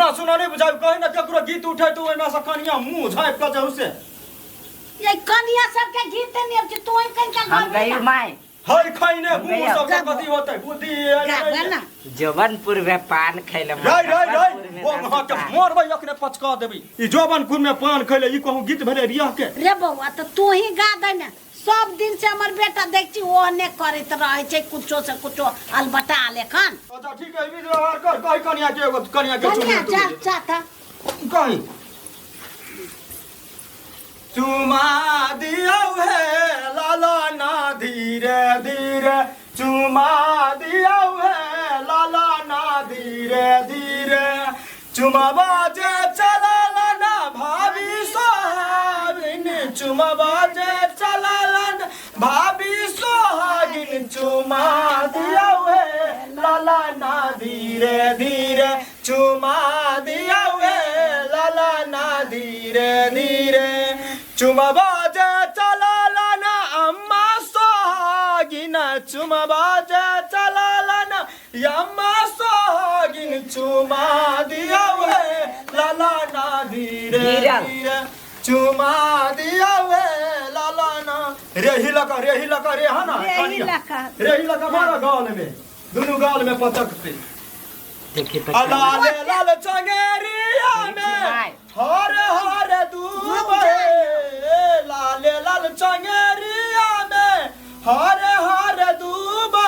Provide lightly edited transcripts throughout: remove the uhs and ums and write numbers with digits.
इतना सुना नहीं बुझाइ कहीं ना केकरो गीत उठे तो ओहिना से कनिया मुंह झाँपि कऽ जाउ से। ये कनिया सबके गीत नहीं अब तू ही कहीं का हम गई माय। हर खैने हम गुम गया। सब कथी होतै बुद्धि है गाबे ना। जोबनपुर में पान खैले। रै रै रै, ओ अहाँ के मारबै अखने, पचका देबै। ई जोबनपुर में पान खैले, ई कहूँ गीत भेलै रियाह के? रे बौआ, तऽ तू ही गा दे ने। सब दिन से हमर बेटा देख छी ओहने करैत रहै छै, कुछो से कुछो अलबटा लेखन। अच्छा ठीक है, विध व्यवहार कर। कही कनिया के, एगो कनिया के कनिया चुमा। जा जा था। कही चुमा दियौ हे लाला ना, धीरे धीरे चुमा दियौ हे लाला ना, धीरे धीरे चुमाबा जे चलल ना भाभी सोहागिन, चुमाबा जे चलल ना भाभी सोहागिन, चुमा दियौ हे लाला ना, धीरे धीरे चुमा दियौ हे लाला ना, धीरे धीरे चुमाबा जे चलल ना अम्मा सोहागिन, चुमाबा जे चलल ना अम्मा सोहागिन, चुमा दियौ हे लाला ना, धीरे गिरल। धीरे चुमा दियौ हे लाला ना। रेही लका, रेही लका रे, हा ना। रेही कनिया। लका। रेही लका मारा गाल में, दुनू गाल में पचकते। देखी तऽ लाल लाल चंगेरिया में हर हर दूबे, लाल लाल चंगेरिया में हर हर दूबे,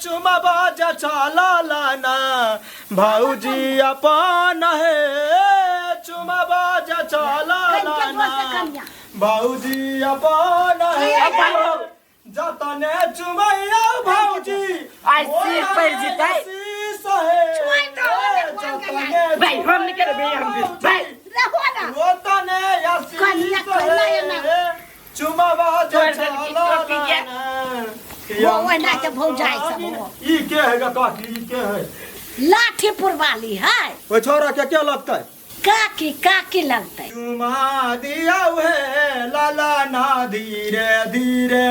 चुमा बाजा चला लाना भौजी अपन है, चुमा बाजा चला कनिया लाना कनिया। भौजी अपन है, जतने चुमैया भौजी आइ सिर पड़ि जेतै। आशीष हे। चुमाइ तऽ होने जतने भाइ हम नहि करबै, हम भाइ। रहो ना। ओतने आशीष कनिया कहिना एना। हे। चुमावा जे तोहर देलकी चला टोपी के। ना। वो ओहिना के भौजाइ सब हो। ई के है गा काकी, ई के है? लाठी पुरवाली है। ओइ छोरा के के लगतै? काकी, काकी लगतै। चुमा दिया हे लाला ना, धीरे धीरे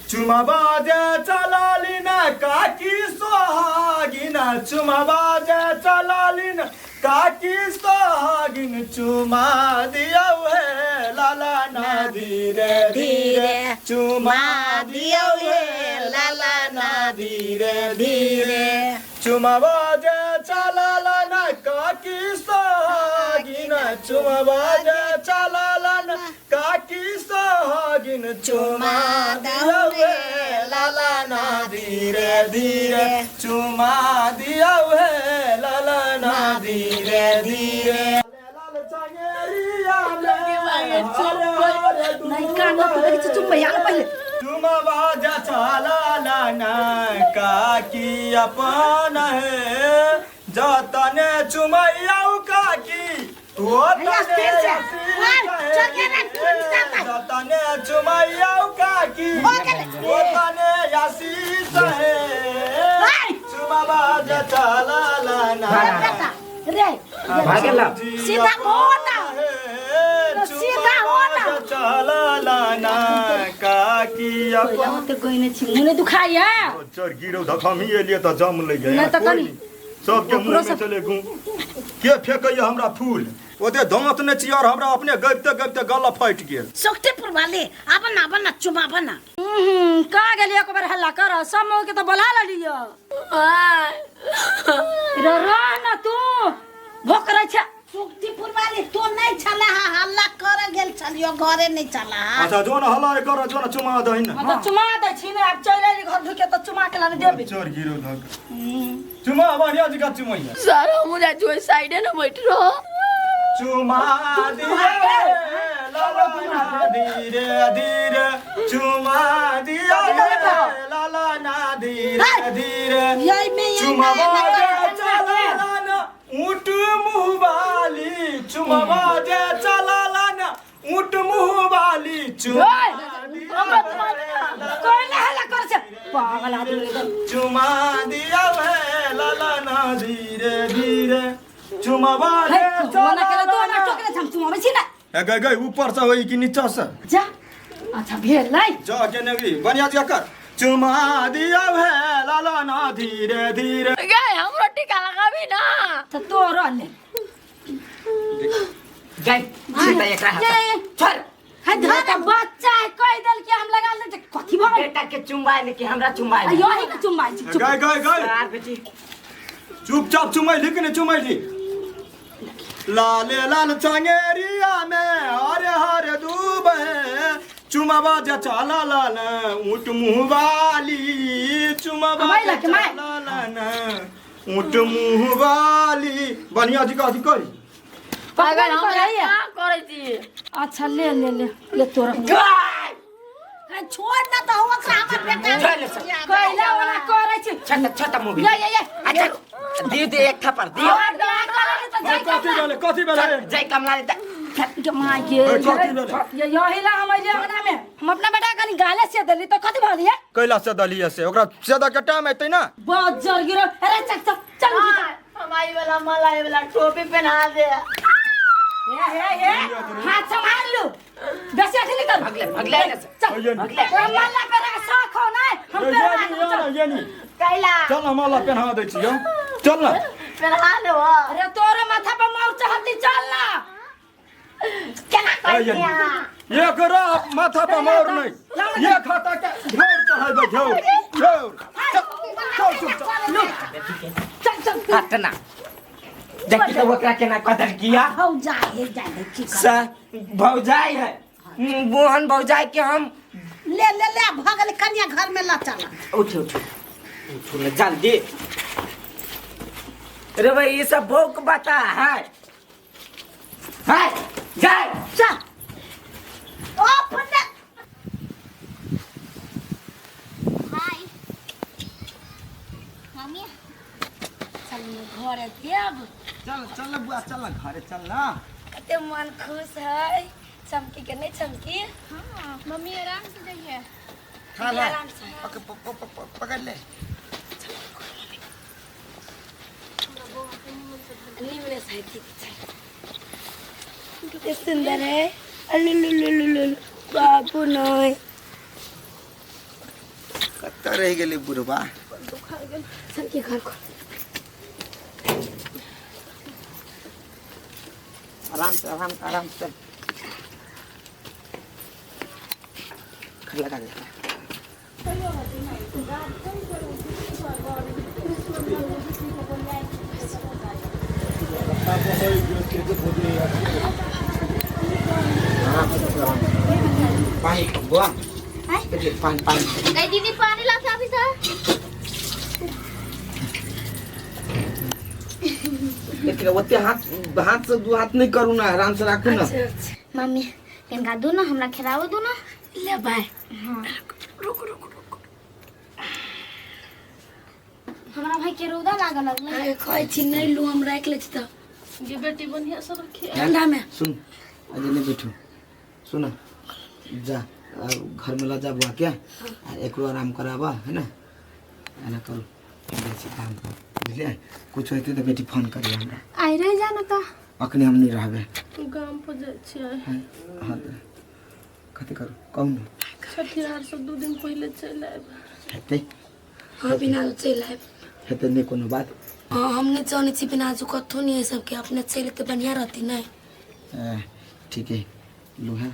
चुमाबा जे चलाली ना काकी सोहागिन, चुमाबा जे चलाली ना काकी सोहागिन, चुमा दिया हे लाला ना, धीरे धीरे चुमा दिया हे लाला ना, धीरे धीरे चुमाबा जे चलाला ना काकी सोहागिन, चुमाबा जे चलाला ना काकी सोहागिन, चुमा दिया हे लाला ना, धीरे धीरे चुमा दिया हे लाला ना, धीरे धीरे। नहीं कान तो देखै छी, चुम्बैया ने पहिले। चुमाबा जा चला लाना काकी अपन है, जतने चुमैया काकी हैया, फिर से। चल, चल के ना, तुरंत जाता। जतने चुमैया काकी हो गेलै। ओतने आशीष है। हाय। चुमाबा जा चला लाना। रे बेटा रे। भागेला। सीधा हो ना। सीधा हो ना। चला लाना काकी अपन ओते गइने छी, मुने दुखाइया। चोर गिरो धक, हम ही एलियै तऽ जम लग गया। नहि तऽ कनि सबके मुंह ओकरो में सब- चले गु के फेकैया हमरा फूल, ओते दांत नहि छी और हमरा अपने गबिते गबिते गला फाटि गेल। सुखती पुरवाली, आब ना, आब ना, चुमाब ना। कहाँ गेली? एक बेर हल्ला कर, सब मौके के तऽ बोला लेलियो। रे रह ना, तू भोकरै छै। सुखती पुरवाली, तू नहीं छला हा, हल्ला करे गेल छलियो, घरे नहीं छला हा। अच्छा जो न हल्ला कर, जो न चुमा दही न। हम तऽ चुमा दै छी ने, आब चलि एली घर ढुके तऽ चुमा के लाने देबै। चोर गिरो धक, चुमा बढ़िया जगह चुमैया। सर, हम जो साइडे न बैठ रहो। चुमा दिया लाला ना, धीरे धीरे चुमा दिया लाला ना, धीरे धीरे यही में यही चुमावा नया जे नया चला ना ऊँट मुँह वाली, चुमावा जे चला ना ऊँट मुँह वाली, चुमा कोई ना हल्ला कर छै, पागल आदमी एकदम। चुमा दिया है लाला ना, धीरे धीरे चुमावा हे जे चुमा ना केला तो चला हमरा टोकरे छम, चुमाबै छी ना। ए गई गई, ऊपर से होई कि नीचा से? जा, अच्छा भेल नै। जा के नगरी बढ़िया जगह कर। चुमा दिया भेला ना धीरे धीरे। गए हमरो टीका लगाबी ना त तोरो ले गए सीता एकरा हाथ छोड़। है धर त बच्चा है कह देल कि हम लगा ले कथि भ गेल? बेटा के चुम्बाए कि हमरा चुम्बाए? यही के चुम्बाइ छी। गए गए गए यार बेटी चुपचाप चुमैली कि नहीं चुमैली? लाल लाल चंगेरिया में हरे हरे दूब है चुमावा जा चला लाल ऊँट मुँह वाली चुमावा जा चला लाल ऊँट मुँह वाली। बढ़िया जी कथी करी पागल हमरा का करै छी? अच्छा ले ले ले ले तोरा छोड़ ना तो ओकरा हमर बेटा कैला वाला करै छी। छोटा छोटा मूवी ये ये ये अच्छा दे दे एक थप्पड़ दियो। कथी भेलै कथी भेलै? जय कमला ले माय के ये यही ला हम अइले अंगना में हम अपना बेटा कनी गाले से देली त कथि भ दिए? कैला से दलिए से ओकरा सेदा के टाइम एतै ना बहुत जर गिरो। अरे चल चल चल हमारी वाला मलाई वाला टोपी पहना दे। हे हे हे हाथ संभाल लो बेसी अथी कर भगले भगले चल भगले मला पे रख शौक हो ना हम पे ये नहीं कैला चल हम माला पहना दै छियो चल ना पहना दो। अरे तोरे माथा पर मार चढ़ती चल ना केना कर ये करो माथा पर मार नहीं ये खाता के घेर चढ़ाइबे घेर घेर चल चल चल चल हटना देखी तो ओकरा केना कदर किया। भौजाई जाए की सा भौजाई है मोहन भौजाई के हम ले ले ले भगल कन्या घर में ला चला। उठ उठ उठ ना जल्दी। अरे भाई ये सब भोग बता है है जाए चल ओ फटा हाय मम्मी चल घरे देब। चल चल बुआ चल घरे चल ना। कते मन खुश है चमकी के नहीं चमकी? हां मम्मी आराम से जाइए। खा ले आराम से पकड़ ले। निमने से कितने सुंदर है। अल्लुलुलुलुलु बाबू नय कत्ता रह गेलै बुढ़बा। सबके घर को आराम से आराम से आराम से लगा दे। पानी बुआ पानी पानी दीदी पानी ला के सर। लेकिन ओते हाथ हाथ से दू हाथ नहीं करू ना, आराम से राखू ना। मम्मी तिनका दू ना, हमरा खिलाओ दू ना। ले बाय। हां रुक रुक रुक, हमरा भाई के रौदा लागल लगलै। अरे कहै छी नहीं लू, हम राख ले छी त ये बेटी बढ़िया से रखी ठंडा में। सुन अजय नहीं बैठू, सुन जा घर में ला जा बुआ क्या, एक आराम कराबा है ना, एना करू बेसी काम कर बुझलियै। कुछ होते तो बेटी फोन करिए हमरा। आई रह जाना त अखनी हम नहीं रहबे, गाम पर जाइ छियै। हां कथि करू कहू ना। छठिहार सब 2 दिन पहिले चलि आयब हेतै। हां बिना चलि आयब हेतै नहीं कोनो बात। हां हम नहीं जानै छी बिना जो कथो नहीं है सबके, अपने चलि त बढ़िया रहती नहीं। ठीक है लू है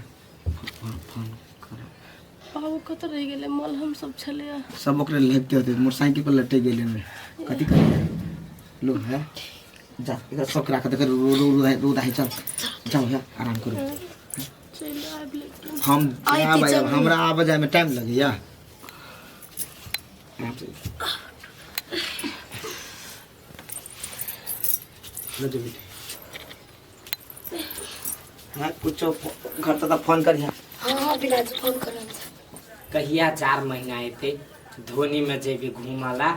फोन करो। बाबू कत रह गेलै, मलहम सब छलै सब ओकरे लपटे होते मोटरसाइकिल पर लटे गेलै में कथि करी लो है जा इधर सब राख दे रो रो रो रो चल जाओ है आराम करो। चल आब लेकिन हम आब हमरा आब जाय में टाइम लगैया। आराम से लो जो बेटी। हां कुछ घर तक फोन करिया। हां बिना फोन करन। कहिया 4 महीना एते धोनी में जेबी घुमाला,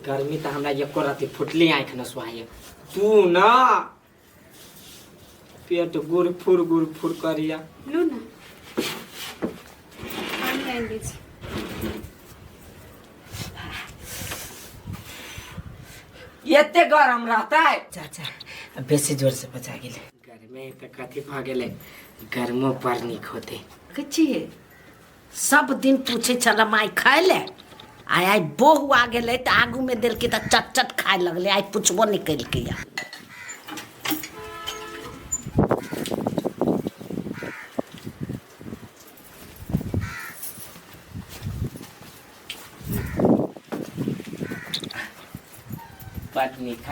गर्मी त हमरा एको राति फुटली आँख न सुहाय। तू न पेट गुरफुर गुरफुर करिया। लू ना पानी आनि दै छी। एते गरम रहता है चाचा, बेसी जोर से बचा गेलै। गर्मी त कथी भ गेलै, गर्मो पर नीक होते। कच्ची है सब दिन पूछे छल माय खाय ले, आइ आइ बहु आ गेलै तऽ आगूमे देलकै तऽ चट चट खाय लगलै, आइ पुछबो नहि केलकै। बड नीक।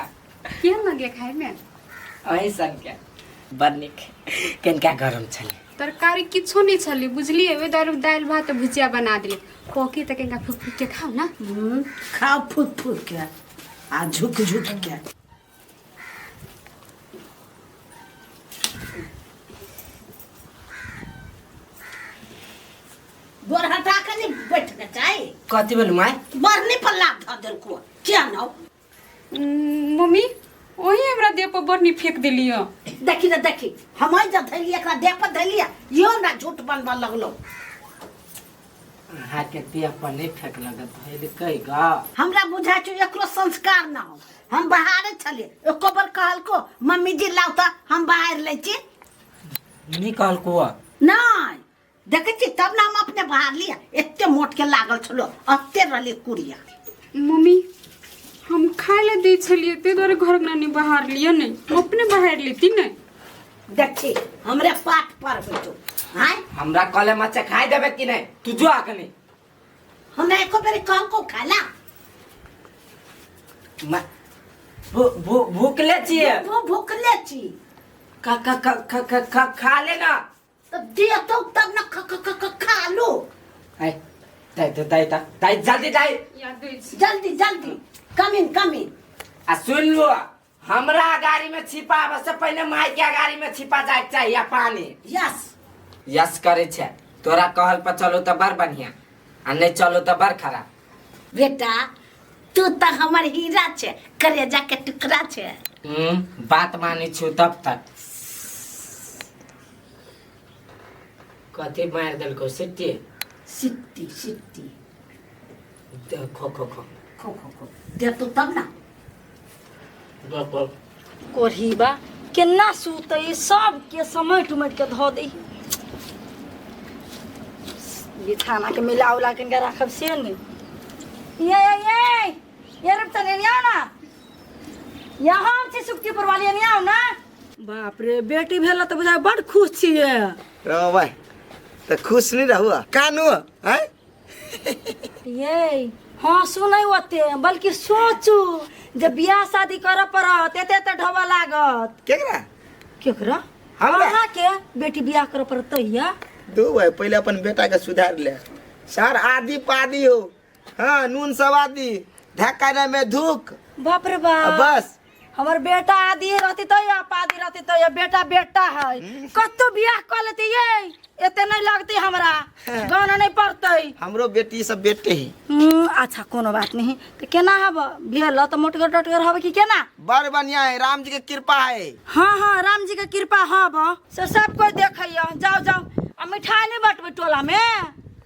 केहन लगे खायमे? अही सनके बड नीक। कनिका गरम छलै। तरकारी किछो नहि छलै बुझलियै, ओहि दालि दालि भात भुजिया बना देलियै। कोकी तऽ कनिका फूक फूक के खाउ ना। खाउ फूक फूक के आ झुक झुक के। गोर हटा के नहीं बैठ के चाही। कथी भेल माय? बरनी पर लात धऽ देलको किया न? मम्मी ओही हमरा देह पर बरनी फेंक देलियै। देखी ने देखी, हम जब धैलियै एकरा देह पर धैलियै, इहो हमरा झूठ बनबऽ लगलो। अहाँके देह पर नहि फेकलक, धैलकै ग। हमरा बुझाइ छौ एकरो संस्कार न हो। हम बाहरे छलियै, एको बेर कहलको मम्मी जी लाउ तऽ हम बाहर लै छी? नहि कहलको। नहि देखै छी तब ने हम अपने बाहर लिया। एते मोट के लागल छलो, एते रहली कुड़िया। मम्मी हम खाय ले दै छलियै ताहि दुआरे घर नानी बाहर लिअ, नहि हम अपने बाहर लेती नहि। देखी हमरे पाठ पर होइ छौ। आँय हमरा कहले मच्छा खाइ देबै कि नहि? तू जो अखनी। हमरा एको बेर कहलको खाला? भूखले छियै। भूखले छी। खा खा खा खा खा खा ले ना। तब देतो तब न ख ख ख खा लो। आय दाइ दाइ दाइ दाइ जल्दी दाइ। जल्दी जल्दी कम इन कम इन। आ सुन लो, हमरा गाड़ी में छिपाबे से पहले माय के गाड़ी में छिपा जाए चाहिए आ पानी। यस यस करे छे। तोरा कहल पर चलो तो बड़ बढ़िया आ नहीं चलो तो बड़ खराब। बेटा तू तो हमर हीरा छे, कलेजा के टुकड़ा छे। बात मानी छु तब तक। कथी मार देलको? सिट्टी सिट्टी सिट्टी। खो खो खो खो खो खो दे तो तब ना। कोढ़ीबा केना सुतै, सबके समेट उमेट के धऽ दै। बिछाना के मिला उला के राखब से नहीं। ये ये ये ये रुपचन एने आओ ना, यहाँ हम छी सुक्ति पर वाली, एने आओ ना। बाप रे बेटी भेल तऽ बुझाइ बड़ खुश छियै। रहो भाई तऽ खुश नहीं रहू कानू हैं? ये हँसू नहीं ओते, बल्कि सोचू जे बियाह शादी करऽ पड़त, एते एते ढोबऽ लागत। केकरा केकरा? हमरा? अहाँ के बेटी बियाह करऽ पड़त तहिया। दू भाई पहले अपन बेटा के सुधार ले। सर आदि पादी हो, हाँ नून सब आदि ढक्कन में धूक। बाप रे बाप, बस हमर बेटा आदि रहती तो या पादी रहती तो या बेटा बेटा है, कतो बियाह कर लेती ये एते नहीं लगती हमरा, गाना नहीं पड़ते। हमरो बेटी सब बेटे ही। अच्छा कोनो बात नहीं, तो केना हब भेल तो मोटगर टोटगर हब कि केना? बड़ बढ़िया है, राम जी के कृपा है। हाँ हाँ राम जी के कृपा हब से सब कोई देखैया। जाओ जाओ आ मिठाई नहीं बटबे टोला में?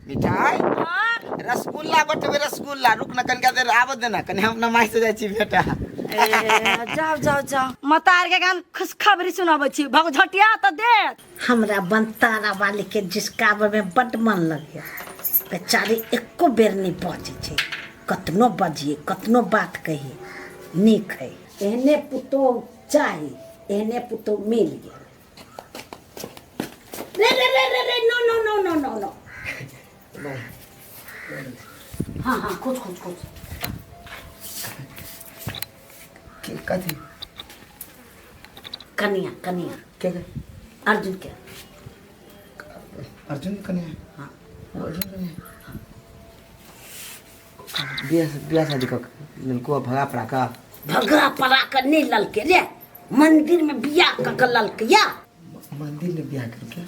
मिठाई? हाँ रसगुल्ला बटबे, रसगुल्ला। रुक ना कनिका देर आबऽ देना, कनि हम अपना माय से जाइ छी बेटा। जाओ जाओ जाओ मतार के गान खुशखबरी सुनाबै छी, भग झटिया तऽ देत। हमरा बनतारा वाली के जिसकाबे में बड मन लगैया, बेचारी एको बेर नहीं बजै छै, कतनो बजिए कतनो बात कहिए नीक है। एहने पुतोह चाही, एहने पुतोह मिल गेल। रे रे रे रे रे no no no no no no. हाँ हाँ खोज खोज खोज। कथी? कनिया कनिया। के? अर्जुन के। अर्जुन कनिया? हाँ अर्जुन कनिया। बियाह बियाह शादी कऽ ललको भगा पड़ा का? भगा पड़ा कर नहीं ललके रे, मंदिर में बियाह कऽ के ललके या। मंदिर में बियाह करके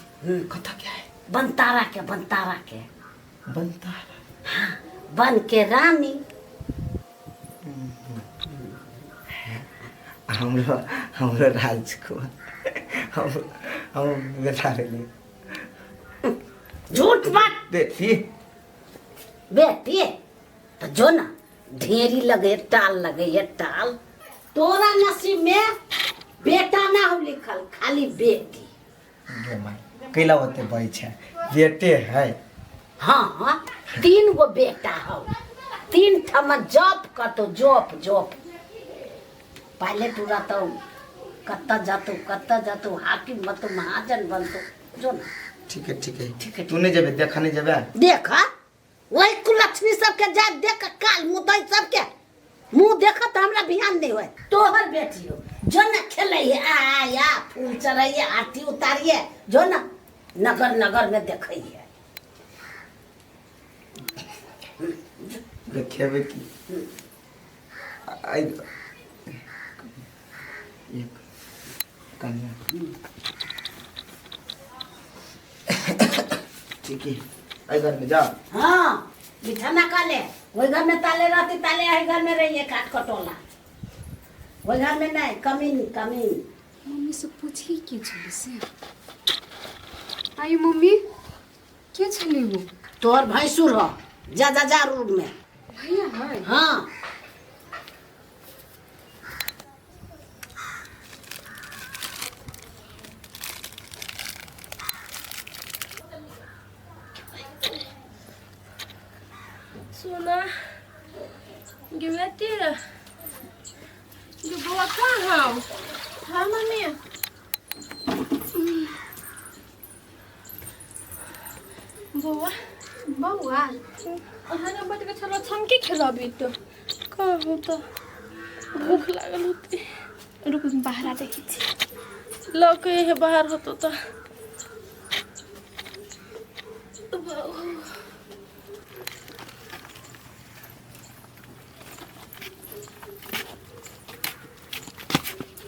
कथा क्या है? बनतारा के, बनतारा के। बनतारा? हाँ बन के रानी। हमरो हमरो राजकुमार हम बेटा भेली। झूठ मत बेटी बेटी तो जो ना ढेरी लगे टाल लगे ये टाल। तोरा नसीब में बेटा ना हो लिखल, खाली बेटी। गे माय कैला होते बई छै, बेटे है। हाँ तीन गो बेटा हौ, तीन ठमा जॉब करतो, जॉब जॉब पायलट उड़ातो, कत्ता जातो कत्ता जातो, हाकिम बनतो, महाजन बनतो, जो ना। ठीक है ठीक है ठीक है। तू नहीं जेबे देखा नहीं जेबे? देख वही कुलक्ष्मी सबके जा देख काल मुदई सबके मुंह देखत हमरा बिहान नहीं होए। तोहर बेटी हो जो न खेले है आ आ या फूल चढ़ाइए आरती उतारिए, जो न नगर नगर में देखई है। देखेबे की आई एक कन्या ठीक है आई घर में जा। हाँ बिछाना का ले, वही घर में ताले रहती, ताले आई घर में रहिए काट कटोला, वही घर में नहीं कमीन कमीन। मम्मी से पूछी के छली से? आयु मम्मी के छली वो? तोहर भैंसुर हो, जा जा जा रूम में। भैया है? हाँ सोना गे बेटी गे बौआ कहाँ हौ? हाँ मम्मी बौआ बौआ अहाँ बटके छलो छमकी खेलबी तो कहू तो भूख लागल होती। रुक बाहर आ देखै छी। लऽ के हे बाहर होतो तो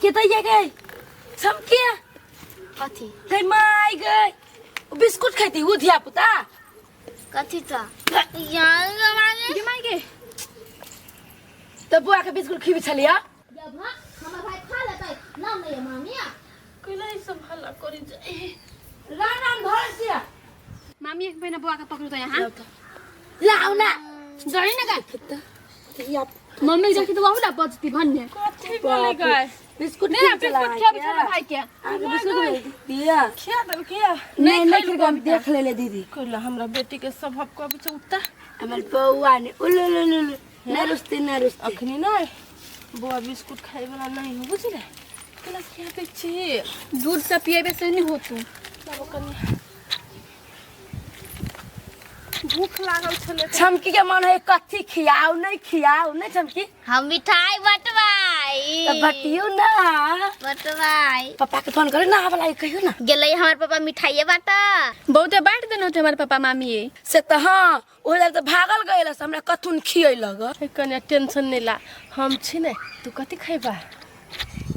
के तो ये गई चमकिया कथी गई माई गई बिस्कुट खाती उ धिया पुता कथी त यहाँ मागे गे माई गे तो बुआ के बिस्कुट खिबी छलिया। जब हमर भाई खा लेतै ना नहीं मामिया कैला ई सब हल्ला करी जाए। राम राम धर सिया मामी एक महीना बुआ के पकड़ू तो यहाँ लाओ ना जड़ी ना का मम्मी जाके तो वाहुला बजती भन्ने कथी बोले गए बिस्कुट नहीं बिस्कुट खिया बिछाना भाई के बिस्कुट दिया खिया देल किया नहीं नहीं हम देख ले ले दीदी कैला हमरा बेटी के सब हब कब छै उता हमर बौआ ने उलु उलु उलु ना रुस्ती ना रुस्ती अखनी नहीं बौआ बिस्कुट खाए वाला नहीं हो बुझले केला खिया दे छी दूध से पिएबे से नहीं होतू। तब कनी भूख लागल छले छमकी के मन है कथी खियाओ नहीं खियाओ नहीं छमकी हम मिठाई बटवाई त बटियो ना बटवाई पापा के फोन करे ना आवला कहियो ना गेलै हमर पापा मिठाई बाटा बहुते बांट देने होते हमारे पापा मामी से त हां ओला त भागल गइल से हमरा कथुन खियै लग। कन्या टेंशन नहीं ला हम छी ने तू कथी खैबा?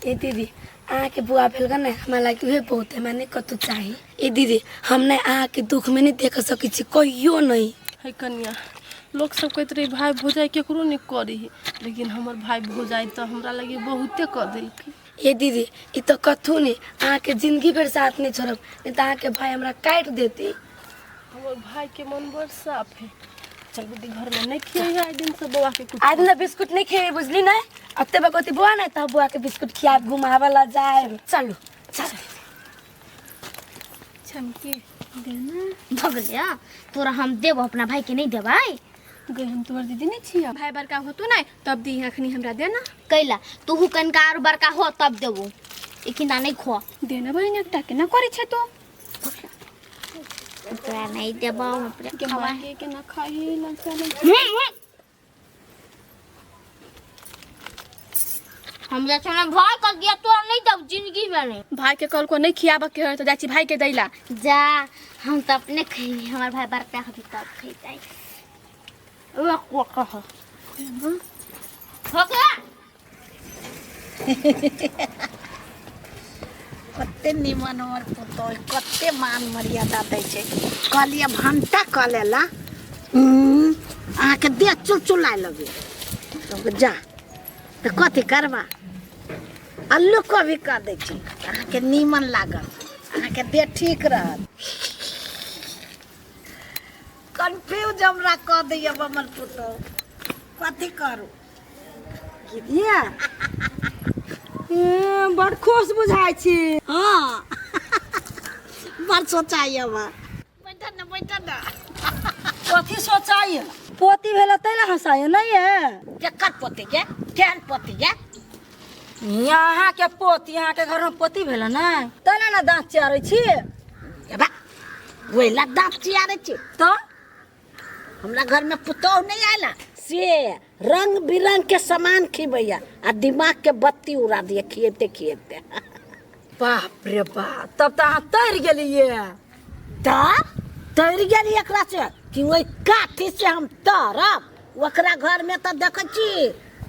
ए दीदी अहाँ के बुआ भेल ग ने हमरा लागि उहे बहुत है, हमरा नहीं कतौ चाही। ए दीदी हम ने अहाँ के दुख में नहीं देख सकै छी कहियो नहीं। है कन्या लोग सब कहते रहे भाई भौजाई केकरो नहीं करी, लेकिन हमर भाई भौजाई तो हमरा लगे बहुते कर देलकै। ए दीदी ई तो कथू नहीं, अहाँ के जिंदगी भर साथ नहीं छोड़ब, नहीं तो अहाँ के भाई हमरा काट देती। हमर भाई के मन बड़ साफ है। चल दीदी घर में नहीं खियाई आइ दिन से बौआ के कुछ आइ दिन बिस्कुट नहीं खियाई बुझली नहीं अते बकती बुआ नहीं तब बुआ के बिस्कुट खिया घुमावे ला जाए। चलो चल चमके देना भगलिया तोरा हम देब अपना भाई के नहीं देबै गई हम तोहर दीदी नहीं छिया भाई बड़का होतो नहीं तब दी अखनी हमरा देना कैला तू कनका आर बड़का हो तब देबो एखिना नहीं खो देना बहिन एकटा के ना करै छै तो तोरा नहीं देबो अपने के मागे के ना खाही लगता हम जैसे भाई कर दिया तोरा नहीं देब जिंदगी में नहीं। भाई के कल को नहीं खियाबे के है तो जाइ छी भाई के दैला जा हम तो अपने खैबी हमार भाई बड़का हबी तब खैतै। ओ कह हो गया कते निमन हमर पुतोह कते मान मर्यादा दै छै। कहलियै भनटा कऽ लेला अहाँके देह चुलचुलाय लगे जा तऽ कथी करबा अल्लू कभी कऽ दै छै अहाँके नीमन लागल अहाँके देह ठीक रहत। कन्फ्यूज हमरा कऽ दैया हमर पुतोह कथी करू। ये बड़ खुश बुझाइ छी। हाँ बड़ सोचाइ हमरा बैठ न बैठ न। कथी सोचाइए पोती भेल तै ने हंसाइए नहीं है। केकर पोती गे, केहन पोती गे? यहाँ के पोती, यहाँ के घर में पोती भेल ने तै ने ने दाँत चियारै छी। ए बा, ओहि ला दाँत चियारै छी? तऽ हमरा घर में पुतोह नहीं आयला से रंग बिरंग के सामान खिबैया आ दिमाग के बत्ती उड़ा दिए खिएते खिएते। बाप रे बाप, तब तऽ अहाँ तैर गेलियै। तऽ तैर गेली एकरा से कि ओहि काठी से हम तरब। ओकरा घर में तऽ देखै छी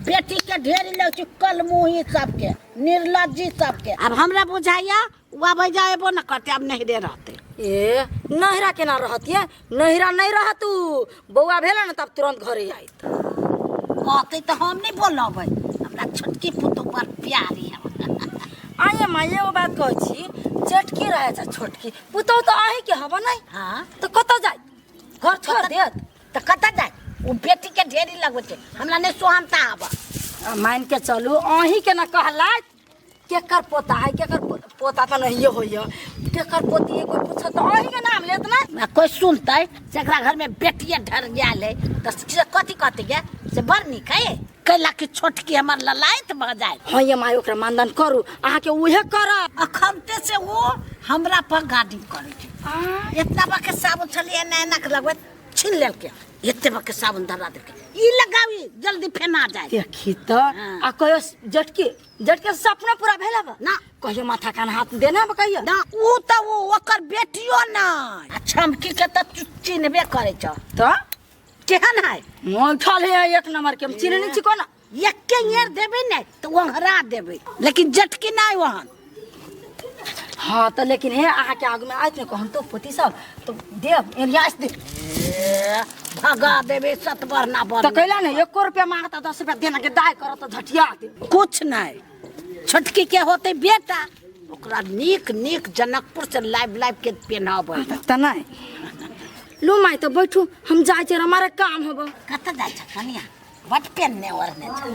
बेटी के ढेरी लै छी, कलमुही सबके, निर्लज्जी सबके। आब हमरा बुझाइया ओ आबै जाएबो न करते, आब नहिरे रहते। ए नहिरा केना रहतियै? नहिरा नहीं रहत उ, बौआ भेल ने तब तुरंत घरे आयत। कहते तऽ हम नहीं बोलबै, हमरा छोटकी पुतोह बड़ प्यारी है। आइए माँ, एगो बात कहै छी, जेठकी रहै छै छोटकी पुतोह तऽ अहीँके हब नहीं? हाँ। तऽ कतऽ जाय, घर छोड़ देत? तऽ कतऽ जाय, ओ बेटी के ढेरी लगबै छै, हमरा नहीं सोहानता आब। मान के चलू अहीँके न कहलथि केकर पोता है, केकर पोता तऽ नहिए होइए, केकर पोती है कोई पूछत तऽ अहीँके नाम लेत ने। ना कोई सुनतै, जकरा घर में बेटिए ढर गेल है तऽ से कथी कहतै गे, से बड़ नीक है कैला कि छोटकी हमर ललायत भऽ जाय। हाँ ये माय, ओकरा मानदान करू, अहाँके उहे करब। अखनते से ओ हमरा पर गार्डिंग करै छै। इतना बके साबुन छलियै एना एना के लगबैत छीन लेलकै, एते बके साबुन धरा देलकै, ई लगाबी जल्दी फेना जाय। देखी तऽ। हाँ। आ कहियो जटकी जटके सपना पूरा भेल हब ना? कहियो माथा कान हाथ देना हब कहियो ना? उ तऽ उ ओकर बेटियो नहि, आ छमकी के तऽ तू चिन्हबे करै छ। तऽ केहन है? मोठल है एक नंबर के, हम चिन्हने छी कोना। एके येर देबै ने तऽ ओंघरा देबै, लेकिन जटकी नहि ओहन। हाँ तऽ लेकिन हे अहाँके आगूमे आयत ने कहन तो पोती सब तो देब एलियास दे। ए, भगा देबै सतबरना बन। तऽ कैला ने एको रुपया मांगता 10 रुपया देना के दाय करत तऽ झटिया दे। कुछ नहीं, छोटकी के होते बेटा ओकरा नीक नीक जनकपुर से लाइव लाइव के पेनाबै। तऽ नहीं लू माय तऽ बैठू, हम जाइ छी, हमारे काम होबो। कतऽ जाइ छ कनिया, बड पेनने ओढ़ने छ।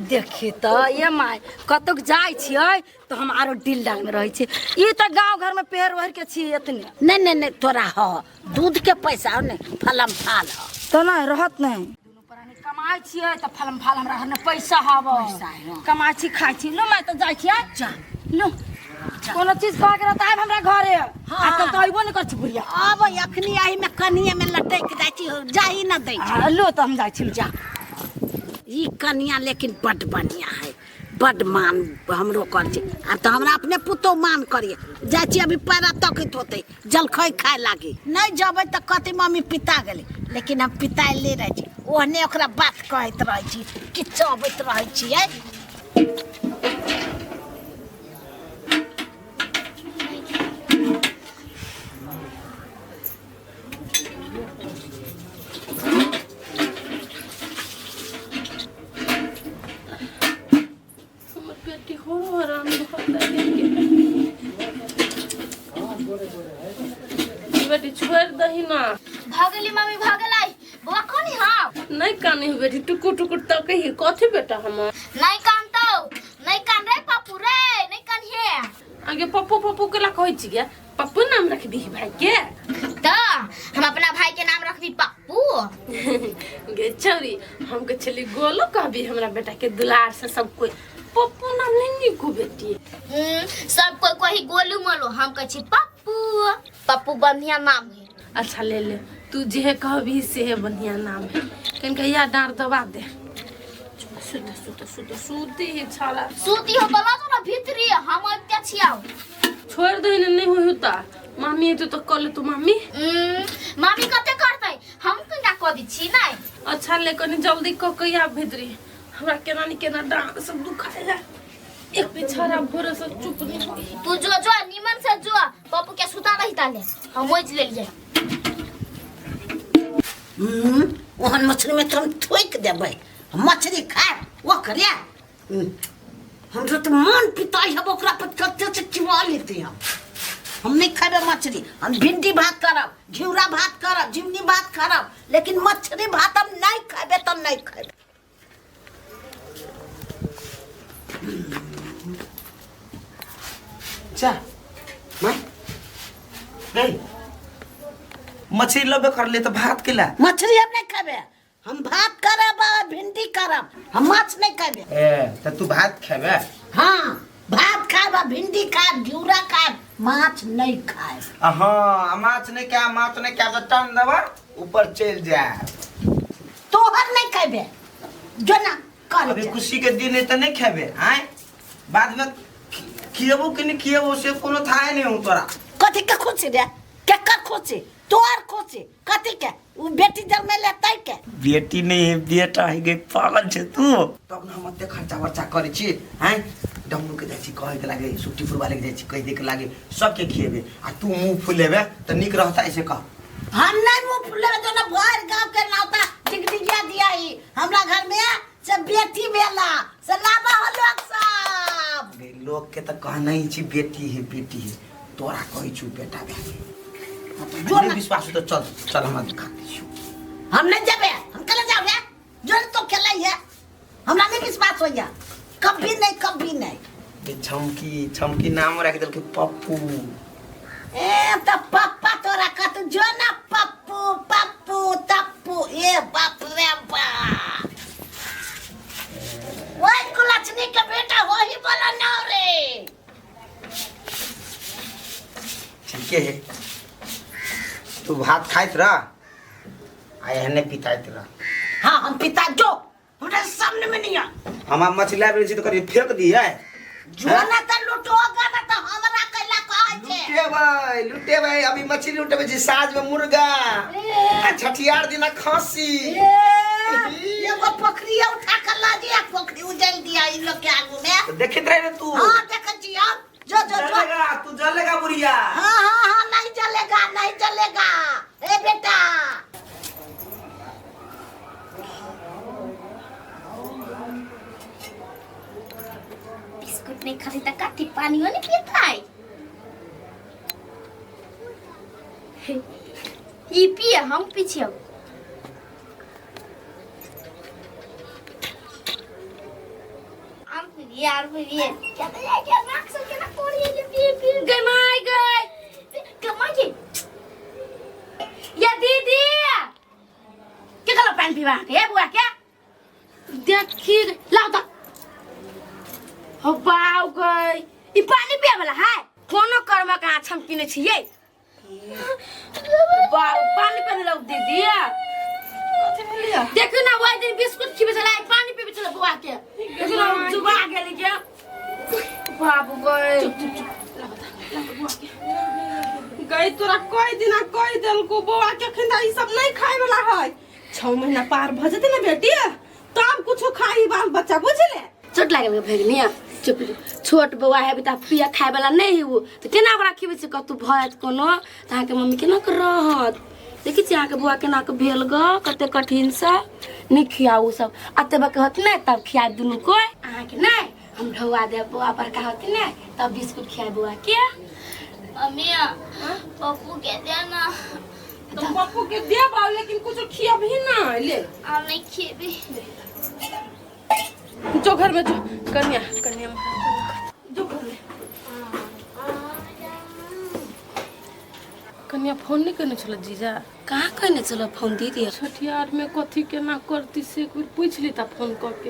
देखी तऽ ये माय, कतौक जाइ छियै तऽ हम आरो डील डाल में रहै छी, ई तऽ गाँव घर में पेड़ ओढ़ के छी एतने। नहीं नहीं नहीं, तोरा हो दूध के पैसा हो ने, फलम फाल हो। तऽ नहीं रहत नहीं, दुनू प्राणी कमाइ छियै तऽ फलम फाल हमरा घर में पैसा हब, पैसा है। कमाइ छी खाइ छी। लू माय तऽ जाइ छियै। जा। लू कोनो चीज कह के रहत आबि हमरा घरे। हाँ। आजकल तऽ अइबो नहि करै छी बुढ़िया। अब अखनी एहि में कनिये में लटकि जाइ छी, जाही न दै छै। आ, लो तऽ हम जाइ छी। जा। ई कनिया लेकिन बड बढ़िया है, बड मान हमरो कर छै। आब तऽ हमरा अपने पुतोह मान करिए। जाइ छी अभी पैरा तकैत होतै, जलखै खाय लागी। नहीं जबै तऽ कहतै मम्मी पिता गेलै, लेकिन हम पिताइले रहै छी, ओहने ओकरा बात कहैत रहै छी, किचबैत रहै छियै। हमर बेटी हो आराम भऽ बेटी छोड़ि दही ना। भऽ गेली मम्मी, भऽ गेलै। बौआ कोन हौ? नहीं काने हो बेटी, टुकुर टुकुर तकै ही कथी बेटा हमर? नहीं कानतौ, नहीं कान रे पप्पू रे, नहीं कानिहे। आगे पप्पू पप्पू केला कहै छी गे? पप्पू नाम रख दीही भाई के। तऽ हम अपना भाई के नाम रखबी पप्पू। गे छौरी, हम के छली गोलो कहबी हमरा बेटा के दुलार से सब कोई, पप्पू नाम नहीं नीक हो बेटी। सब कोई कही गोलू मोलू, हम कहै छी पप्पू। पप्पू बढ़िया नाम है। अच्छा ले ले, तू जे कहबी से बढ़िया नाम है। कन कहिया डाँट दबा दे। सुत सुत सुत सुती ही छाला। सूती हो तो ला ना भीतरी, हम अबिते छियौ। छोड़ दही ने, नहीं होई होता मामी एतौ तऽ कऽ लेतौ मामी। मामी कते करतै, हम केना कऽ दै छी नै? अच्छा ले कनी जल्दी कऽ के आब भीतरी, हमरा केना नि केना डाँट सब दुखाइला। एक पिछाड़ा भोरे से चुप नहीं होई। तू जो जो निमन से जो, पप्पू के सुता रही ताले, हम मोज लेलियै। ओहन मछली में तो हम थोकि देबै, मछली खाय ओकरे। हमरो तो मन पिताई हब ओकरा पर कते से चिबा लेते हम। हम नहीं खेबै मछली, हम भिंडी भात करब, घिउरा भात करब, झिमनी भात करब, लेकिन मछली भात हम नहीं खेबै तऽ नहीं खेबै। जा माय गई। मछली लबे करले तो भात केला मछली हम नहीं खेबे हम भात करब आ भिंडी करब हम माछ नहीं खेबे ए त तू भात खेबे हाँ भात खाएब आ भिंडी खाएब घिउरा खाएब माछ नहीं खाएब हाँ माछ नहीं क्या माछ नहीं क्या तो टन देबा ऊपर चल जा तोहर नहीं खेबे जो ना कर अभी खुशी के दिन है तो नहीं खेबे आए बाद में खिएबो कि नहीं खिएबो से कोनो थाहे नहीं हूँ तोरा कथी के खुशी रे केकर खुशी तोहर खुशी कथी के उ बेटी जन्मेले तै के बेटी नहीं है बेटा है गे पागल छे तू तब न हम एते खर्चा वर्चा करै छी हैं डमरू के जाइ छी कहै के लागे सुट्टीपुर वाले के जाइ छी कहि दे के लागे सबके खिएबे आ तू मुंह फुलेबे त नीक रहता ऐसे कह हम नहीं मुंह फुलेबे जो ना भर गांव के नाता डिगडिगिया दिया ही हमरा घर में से बेटी भेला से लाबा हो लोग सब गे लोग के त कहना ही छी बेटी है बेटी है तोरा कहै छु बेटा भए गेल जो नहीं ना विश्वास हो तो चल चल हमरा दिखा दै छियौ हम नहीं जाबे हम कल जाबे जो तो खेलै है हमरा नहीं विश्वास होइया कभी नहीं कभी नहीं गे झमकी झमकी नाम राखि देलकै पप्पू ए त पप्पा तोरा कत जो ना पप्पू पप्पू तप्पू ए बाप रे बाप ओए कुलक्षणी के बेटा वही बोला ना रे ठीके है तू भात खाइत रह आ एहने पिताइत रह हाँ हम पिता जो हमरा सामने में नहीं आ हम मछली लाबि छी तऽ करी फेंक दिए जो ना त लुटोगा ना त हमरा कैला कहै छै लुटेबै लुटेबै अभी मछली लुटेबै छी साँझ में मुर्गा आ छठियार दिना खस्सी ए एगो पोखरी उठा कर ला दिया पोखरी उजल दिया इन लोग के आगू में देखैत रहे रे तू हाँ देखै छी हम जो जो जो जलेगा तू जलेगा बुढ़िया हाँ हाँ हाँ नहीं जलेगा नहीं जलेगा ए बेटा बिस्कुट नहीं खाती तो कथी पानी नहीं पीता है ई पिए हम पीछे अब हम पिए आर पिए क्या तो जाए क्या नाक से केना कोरी ले पिए पिए गई माय गई कमा के या दीदी के कहलो पानि पीबा के ए बुआ के देखी लाओ तो हो बाव गई ई पानी पिए वाला है कोनो कर्म के आछम पीने छियै बाव पानी पिए लाओ दीदी कथी भेलिया देखियो ना वही दिन बिस्कुट खिबे छला पानी पीबे छला बुआ के देखियो ना जुबा गेली के बाबू गई चुप चुप चुप गई तोरा कई दिना कह देलको बौआ के अखन ई सब नहीं खाए वाला है 6 महीना पार भ जेतै ना बेटी तब कुछो खाई बाल बच्चा बुझले चोट लागल भगनी चुप छोट बौआ है अभी पिया खाए वाला नहीं है वो तो केना ओकरा खिबै छै कतौ भऽ जायत कोनो तऽ अहाँके मम्मी केना कऽ रहत देखै छियै अहाँके बौआ केना कऽ भेल गऽ कते कठिनसँ नहि खियाउ सब अते बके होत नहि तब खिया दुनू कोइ अहाँके नहि हम ढौआ देब बौआ बड़का होते नहि तब बिस्कुट खिया बौआ के मम्मी पप्पू के दे ना तो पप्पू के देबा लेकिन कुछो खियाबही ना ले हम नहीं खेबे जो घर में जो कन्या कन्या जो घर में कन्या फोन नहीं करने छल जीजा कहाँ कहने चलो फोन दीदी छठियार में कथी केना करती से एक बेर पूछ लेता फोन कऽ के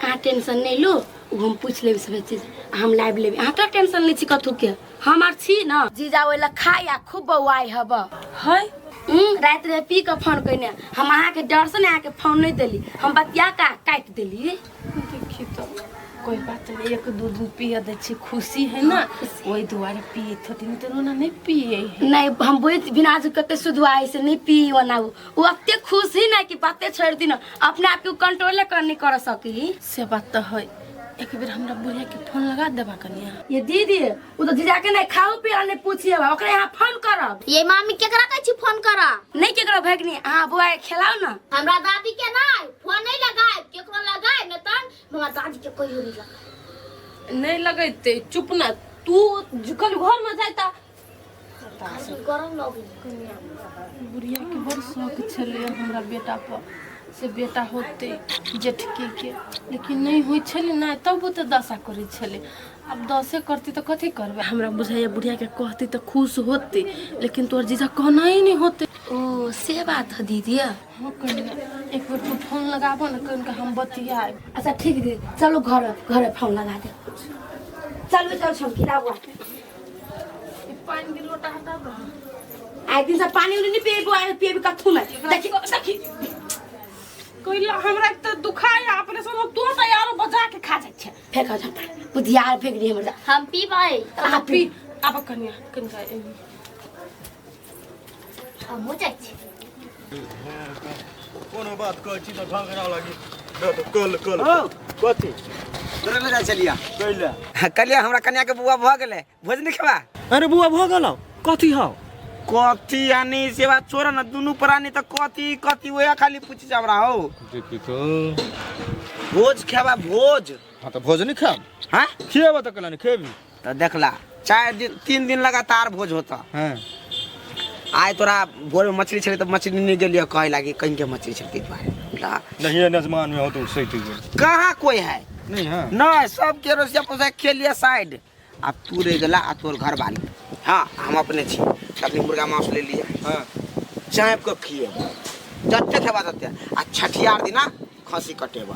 अहाँ टेंशन नहीं लू उ हम पूछ लेब सब चीज हम लाबि लेब अहाँ तो टेंशन नहीं छी कथू के हम आर छी ना जीजा ओहि लए खाइ आ खूब बौआइ हब है राति रहे पी कऽ फोन कयने हम अहाँके डरसँ ने अहाँके फोन नहि देली हम बतिया कऽ काटि देली देखी तो कोई बात नहीं एक दू दिन पिया दै छी खुशी है ना ओहि दुआरे पिए थोड़ी नहीं तो रोना नहीं पिए है नहीं हम बुझ बिना जे कते सुधुआइ से नहीं पी ओना उ उ अते खुश ही ना कि बाते छोड़ दी ना अपने आप के कंट्रोल कर नहीं कर सकी से बात तो है एक बेर हमरा बुढ़िया के फोन लगा देबा कनिया ये दीदी उ तो जीजा के नहीं खाओ पिया नहीं पूछिए ओकरे यहाँ फोन करब ये मामी केकरा कहै छी फोन करा नहीं केकरो भगनी अहाँ बुआ के खिलाओ ना हमरा दादी के नहीं फोन नहीं लगाए केकरो लगाए न तन हमरा दादी के कहियो नहीं लगाए नहीं लगैते चुप ना तू कल घर में जाता खाली गरम लगे बुढ़िया के बड़ शौक छलै हमरा बेटा पर से बेटा होते जेठकी के लेकिन नहीं होइ छलै ना तब तऽ दशा करै छलै अब दसे करती तो कथी करबे। हमरा बुझाइए बुढ़िया के कहती तो खुश होती, लेकिन तोहर जीजा कहना ही नहीं होते। ओ से बात है दीदी। हाँ कन्या एक बार तू फोन लगाबो ना कन हम बतियाए। अच्छा ठीक दीदी, चलो घर घर फोन लगा दे। चलो चलो छमकी लाओ पानी के लोटा हटा दो। आइ दिन से पानी उनी नहीं पिएबो, आइ पिएबी कथू में। देखी देखी कोइला हमरा त दुखाय अपने सब तू त यार बजा के खा जाइ छै। फेंक जा पानी बुधियार फेंक दी हमरा। हम पीबै आ पी। आब कन्या कनिका हम हो जाइ छी। कोनो बात कहै छी त ढंगरा लागी कल कल कथी तोरे ले जाइ छलिया कैला कलिया हमरा कन्या के बुआ भ गेलै, भोज नहीं खेबा। अरे बुआ भ गेलौ कथी हौ कथी यानी सेवा छोड़ न दुनू प्राणी त कथी कथी ओया खाली पूछि हमरा हो। देखी तो भोज खेबा भोज। हां त भोज नहीं खाब। हां खिएबा त कला नहीं खेबी त देखला 4 दिन 3 दिन लगातार भोज होता। हां आय तोरा भोर में मछली छले त मछली नहीं गेलियो कहे लागी कहीं के मछली छलती दुआरे नहीं नजमान में हो तो सही ठीक कहां कोई है नहीं। हां नहीं सब के रसिया पोसा खेलिया साइड। अब तू रह गेला आ तोर घर वाली। हाँ हम अपने छी अपनी मुर्गा मांस ले लिया। हाँ चाँप के खिए जते खेबा तते आ छठियार दिना खसी कटेबा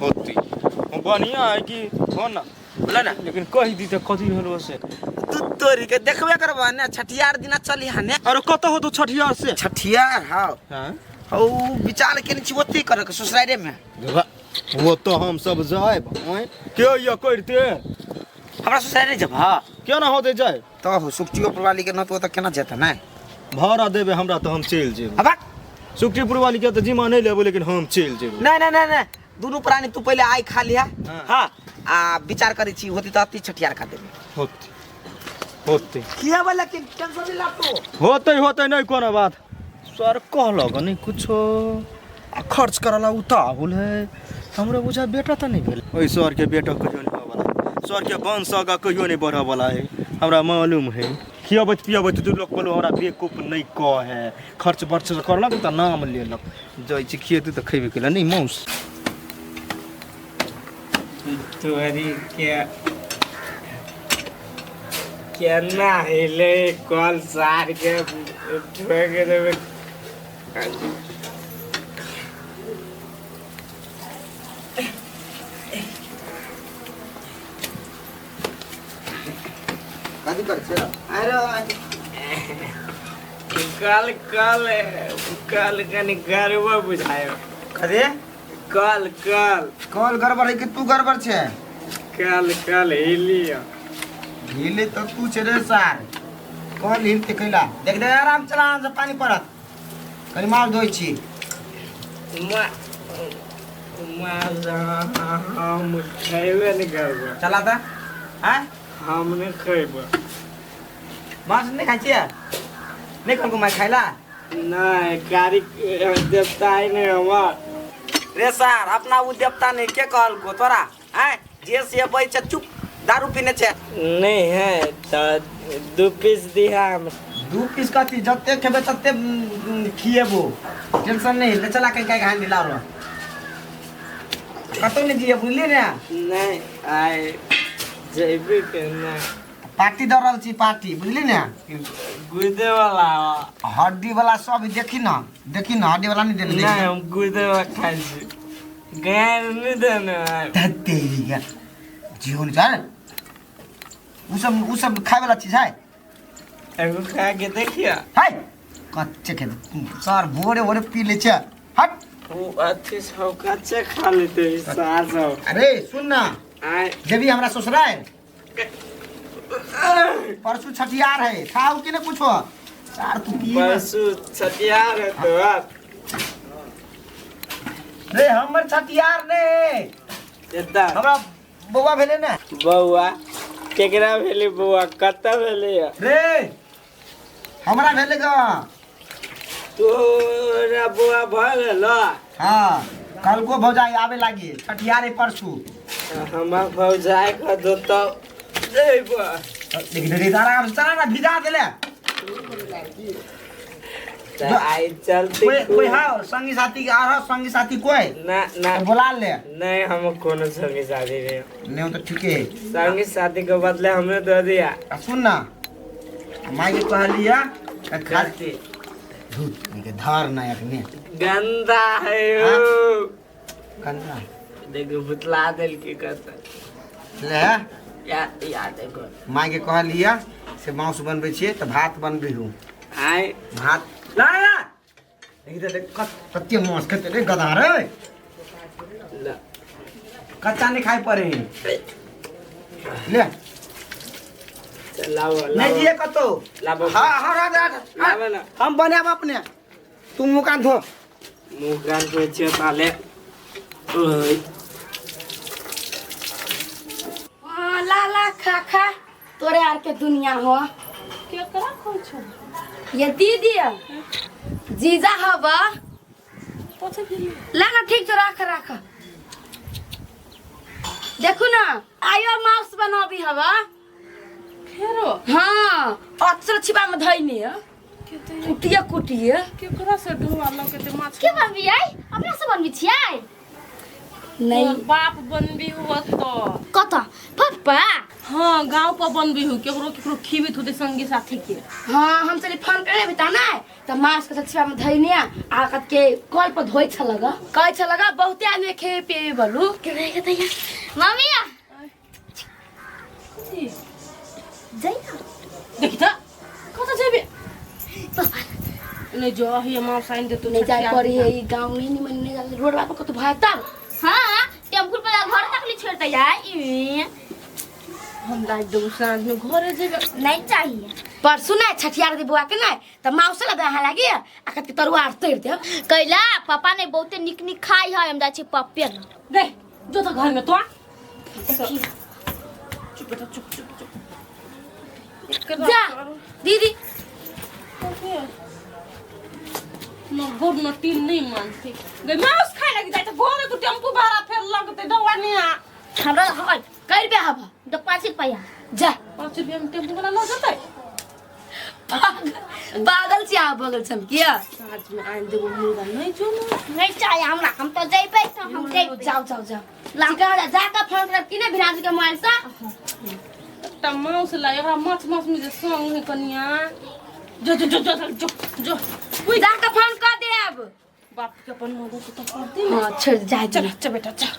होती बढ़िया है कि हो ना बोला ना। लेकिन कहि दी त कथी होलो से तू तोरी के देखबे करबा ने छठियार दिना चली हने। अरे कत हो तो छठियार से छठियार। हां हां औ विचार केने छी ओती करे के ससुरारे में वो तो हम सब जाएब के ये करते हमरा ससुरारे जब। हां क्यों ना होते जाए तो हो सुखटियो वाली के न तो त केना जेता नै भाड़ा देबे हमरा तो हम चल जेबे। अब सुखटीपुर वाली के तो जिम्मा नहीं लेबो लेकिन हम चल जेबे। नहीं नहीं नहीं नहीं दुनू प्राणी तू पहले आई खा लिया। हां आ विचार करै छी होती त अति छठियार खा देबे होती होती किया वाला के टेंशन नहीं लातो होते होते नहीं कोनो बात सर कहलक नहीं कुछो आ खर्च करला उताहुल है हमरा बुझा बेटा त नहीं भेल ओइ सर के बेटा कहियो नहीं होवला सर के वंश आगा कहियो नहीं बढ़े वाला है हमरा मालूम है। खियाबैत पियाबैत तू लोग बोलो हमरा बेवकूफ नहीं कहे खर्च बर्च करलक त नाम लेलक जाइ छी खिएतै त खैबे केला नहीं मौस तोरी के केना हिले कल सार के ठोक देबे। कथी कर छै अरे कल कल कल कनी गड़बड़ बुझायो। कथी कल कल कल गड़बड़ है कि तू गड़बड़ छे? कल कल हिलियो हिले तो तू छे रे सार कल हिलते कैला देख दे आराम चला से पानी पड़त कनी मार धोइ छी मार हम खैबे नहीं करबो। चला ता हां हम नहीं खैबो। मांस नहीं खाइ छियै? नहीं कहलको मैं खाइला नहीं कारी देवता है नहीं हमार रे सार अपना उ देवता नहीं के कहलको तोरा हैं जे से बै छै चुप दारू पीने छै नहीं है तो 2 पीस दिया हम। 2 पीस कथी जते खेबे तते खिएबो टेंशन नहीं ले चला कहीं कहीं घान दिला रो कतौ नहीं जिए बुझली ने नहीं आइ जेबे के ना पार्टी द रहल छी पार्टी बुझली ने गुर्दे वाला हड्डी वाला सब देखी ना देखी ना हड्डी वाला नहीं देने नहीं हम गुर्दे वाला खाइ छी गैर नहीं देने तेरी का जीवन जान उ सब खाए वाला चीज है एगो खा के देखिया है कच्चे के सर भोरे भोरे पी ले छे हट वो अच्छे से कच्चे खा लेते सार सब। अरे सुन ना जब हमरा ससुराल परसों छठियार है खाओ कि ना कुछ हो सार तू पी परसों छठियार है तो रे हमर छठियार ने एता हमरा बौआ भेले ने। बौआ केकरा भेले? बौआ कत भेले रे? हमरा भेले ग तोरा बौआ भ गेल। हां कल को भौजाई आवे लागी छठियार परसों हमर भौजाई के दोतो देब। देख देख आराम से चला ना भिजा देले। तऽ आइ चलते कोई कोई हाँ संगी साथी के आर संगी साथी कोई ना ना बुला ले। नहीं, हम कोनो संगी साथी नहीं। नहीं तो ठीक है, संगी साथी के बदले हमने दे दिया। आ सुन ना, माई के कहलिया खाते धूत के धार ना अखने गंदा है ओ। गंदा देखो भुतला देल की करता ले या या देखो माई के कहलिया से मांस बनबै छियै तऽ भात बनबै हूँ। आय भात ला ला देखि तऽ देख कते मांस खेतै रे गधा रे। ला कच्चा नहीं खाए पड़े ले लाओ नहीं दिए कतो। लाबो। हाँ हाँ हाँ लाबो ना। हम बनाब अपने, तू मुँह कान धो। मुँह कान धोइ छियै ताले। ओय हाँ, ला ला खा खा तोरे आर के दुनिया हो। केकरा खोइ छौ? ये दीदी जीजा हवा कथी भेलै? ला ना ठीक छौ, राख राख। देखू ना आयो माउस बनाबी हवा फेरो? हाँ, अक्सर छिपा में धइने है। कुटिए कुटिए केकरा से ढोआ लगे ते माछ के बनबी आई? अपना से बनबी छियै? नहीं, तोहर बाप बनबी हुआ तो कत पप्पा? हाँ, गांव पर बनबी हूँ, केकरो केकरो खीबित होते संगी साथी के। हाँ, हम चली फोन करे बिता ना त माछ के छिपा में धइने आ कत के कल पर धोइ छ लगा कहै छ लगा बहुते आदमी खे पिए बलू के रह के तैया मम्मी आ जइना देखी त कत जेबे? पप्पा नहीं जो ही मांस आइन दे तू नहीं जाए पड़ी है ई गांव में नहीं मन नहीं जाए रोड पर कत भाई तब। हां, टेम्पू पर घर तक ले छोड़ता यार। ई हम लाज देबो साँझ में घरे जेबे। नहीं चाहिए परसू ना छठियार दे बुआ के ना त माउस ला दहा लागी आ कत के तरुआ आर तोड़ देब। कैला पापा ने बहुते निक निक खाई है, हम जाइ छी पप्पे न। गए जो तो घर में तो आ। चुप बेटा, चुप चुप चुप जा दीदी। न गोड़ न टीन नहीं मानती गई माउस खाए लगी जाए तो घरे तो टेम्पू भाड़ा फेर लगते डवा नहीं आ। हमरा हल कर बे हवा तो 5 रुपया जा 5 रुपया में टेम्पू वाला ल जतै। पागल छी आ बगल छम किया साँझ में आइन देबो मुर्गा नहीं जो ना नहीं चाहिए हमरा, हम तो जइबै तो हम जइबै। जाओ जाओ जाओ चिकन जा के फोन करब कि ने भिराज के मोबाइल से। एकटा माउस ला एकरा माछ माछ में जे संग है कनिया। जो जो जो जो जो जो जा के फोन कर देब बाप के अपन मदद तो करती ना। हां छोड़ जा चल चल बेटा चल।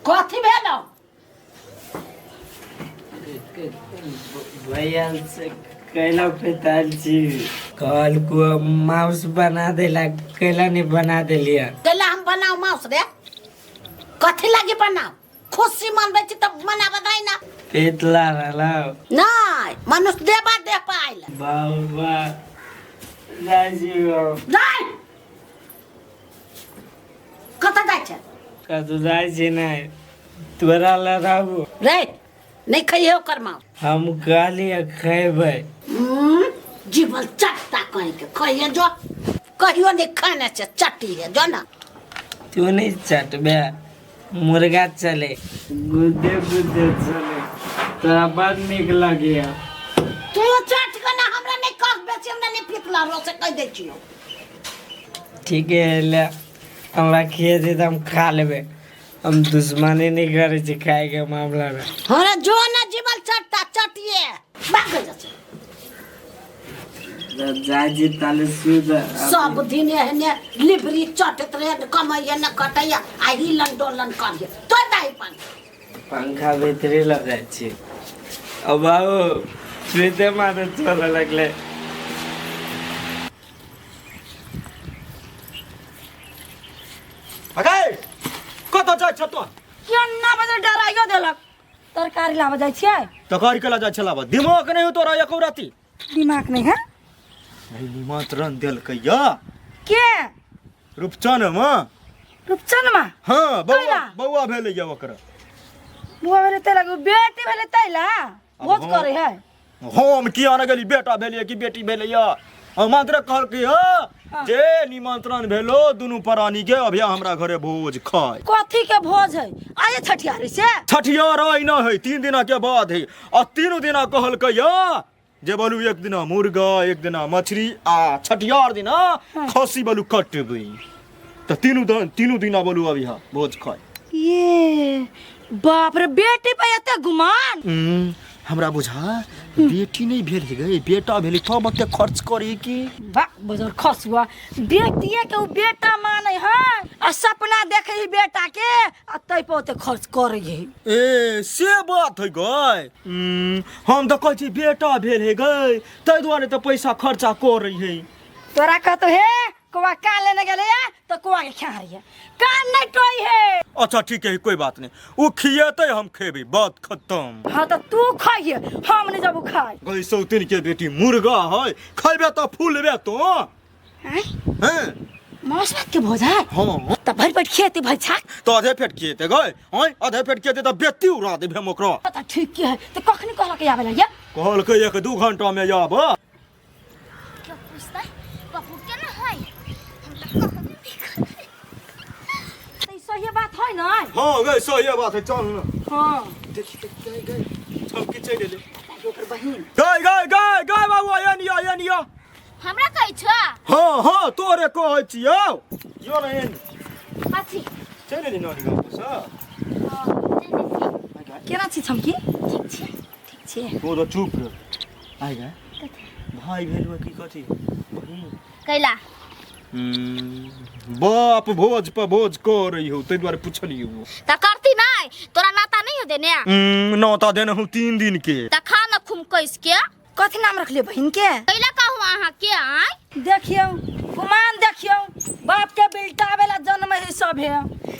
कथी भेलौ? भैया से कैला फेताल छी कल को माउस बना देला कैला नहीं बना देलिया। कैला हम बनाऊ माउस रे? कथी लागी बनाऊ? खुशी मनबै छी तब मनाबऽ दही ना। पेतला रहला नहीं मनुष्य देबा दे पाइल बाबा जाइ छी जाइ कतऽ जाइ छै? कतऽ जाइ छी नहीं तोरा ला रहबो रे नहीं खइहे ओकर माउस। हम कहलिए खेबै। जीवल चट्टा कहीं के खइहे जो कहियो नहीं खाने से चट्टी है जो ना। तू नहीं चटबे मुर्गा चले गुदे गुदे चले तोरा बड़ निक लगिया। तू चट के ना हमरा नहीं कह बेसी हमरा नहीं पितला रो से कह दै छियो। ठीक है ले हमरा खिए दे हम खा लेबे, हम दुश्मनी नहीं करे छी खाए के मामला में। हमरा जो ना जीवल चट्टा चटिए भाग जा जाजी ताले सुध सब दिन एहने लिबरी चटत रहे कमैया न कटैया आ हिलन डोलन करिए तो दाई पंखा भीतरे लगा छी। अब बाबू सुते मारे चले लगले। अगे कतऽ जाइ छ तो? केना बजे डराइयो देलक। तरकारी लाबऽ जाइ छियै? तरकारी के ला जाइ छलाब दिमाग नहीं हो तोरा एको राती। दिमाग नहीं है? नहीं निमंत्रण देलकै या के? रूपचन में। रूपचन में? हाँ, बौआ बौआ भेलै या ओकरा। बौआ भेलै तै लगे बेटी भेलै तै ला भोज करे है। हम किया न गेली बेटा भेलै कि बेटी भेलै या हम मात्र कहलकै हां जे निमंत्रण भेलो दुनू प्राणी के अभी हमरा घरे भोज खाय। कथी के भोज है? आये छठियारी से? छठियार आई न है, 3 दिना के बाद है। आ 3 दिना कहलकै या जे बोलू एक दिना मुर्गा, एक दिना मछली आ छठियार दिना खसी बोलू कटबै। त तीनू दिना बोलू अभी हा भोज खाय। ये बाप रे, बेटी पे एते गुमान। हमरा बुझा बेटी नहीं भेल है गई, बेटा भेल तब एते खर्च करी की। बा बजर खसुआ, बेटिए के उ बेटा माने है आ सपना देखे ही बेटा के आ तै पे ओते खर्च करे है। ए से बात है गई। हम त कहै छी बेटा भेल है गई, तै दुआरे त पैसा खर्चा करे है। तोरा कहतो हे कुआ कान लेने गेले तो कुआ के खा रही है, कान नहीं टोई है। अच्छा ठीक है, कोई बात नहीं, वो खिएते हम खेबे, बात खत्म। हाँ तो तू खाइए, हम नहीं जब खाए। गई सौतीन के बेटी मुर्गा है, खेबे तो फूलबे तो हैं। मांस भात के भोज है? हाँ। तो भर पेट खेते भाई छाक। तो आधे पेट खेते गए, हाँ आधे पेट खेते तो बेती उड़ा देबे हम ओकरा। तो ठीक है, तो कखनी कहलक के आबे ला? कहलक 1-2 घंटा में आब। क्यों पूछता बापू के ना है? हम तो कहबे नहीं करबै। तो सही बात है ना? हाँ गई सही बात है, चल ना। हाँ देखी तो गई गई छमकी चल गेलै ओकर बहिन। गई गई गई गई बाबू आया नहीं आया नहीं। हमरा कहै छ? हाँ हाँ तोरे कहै छियौ। यो न एन कथी चल गेली नानी गाँव से? हां चल गेली। केना छी छमकी? ठीक छी, ठीक छी। तो तो चुप रह। आइ गए भाई भेल की कथी बहिन कैला? बाप भोज पर भोज कर रही हो तै दुआरे पुछलियौ। त करती नै, तोरा नाता नहीं हो देने? नाता देने हूँ 3 दिन के। त खा न खुम कैस के। कथी नाम रखलिए बहिन के? कैला कहू अहाँ के? आय देखियौ गुमान, देखियौ बाप के बिलटावेला जन्म है सब है।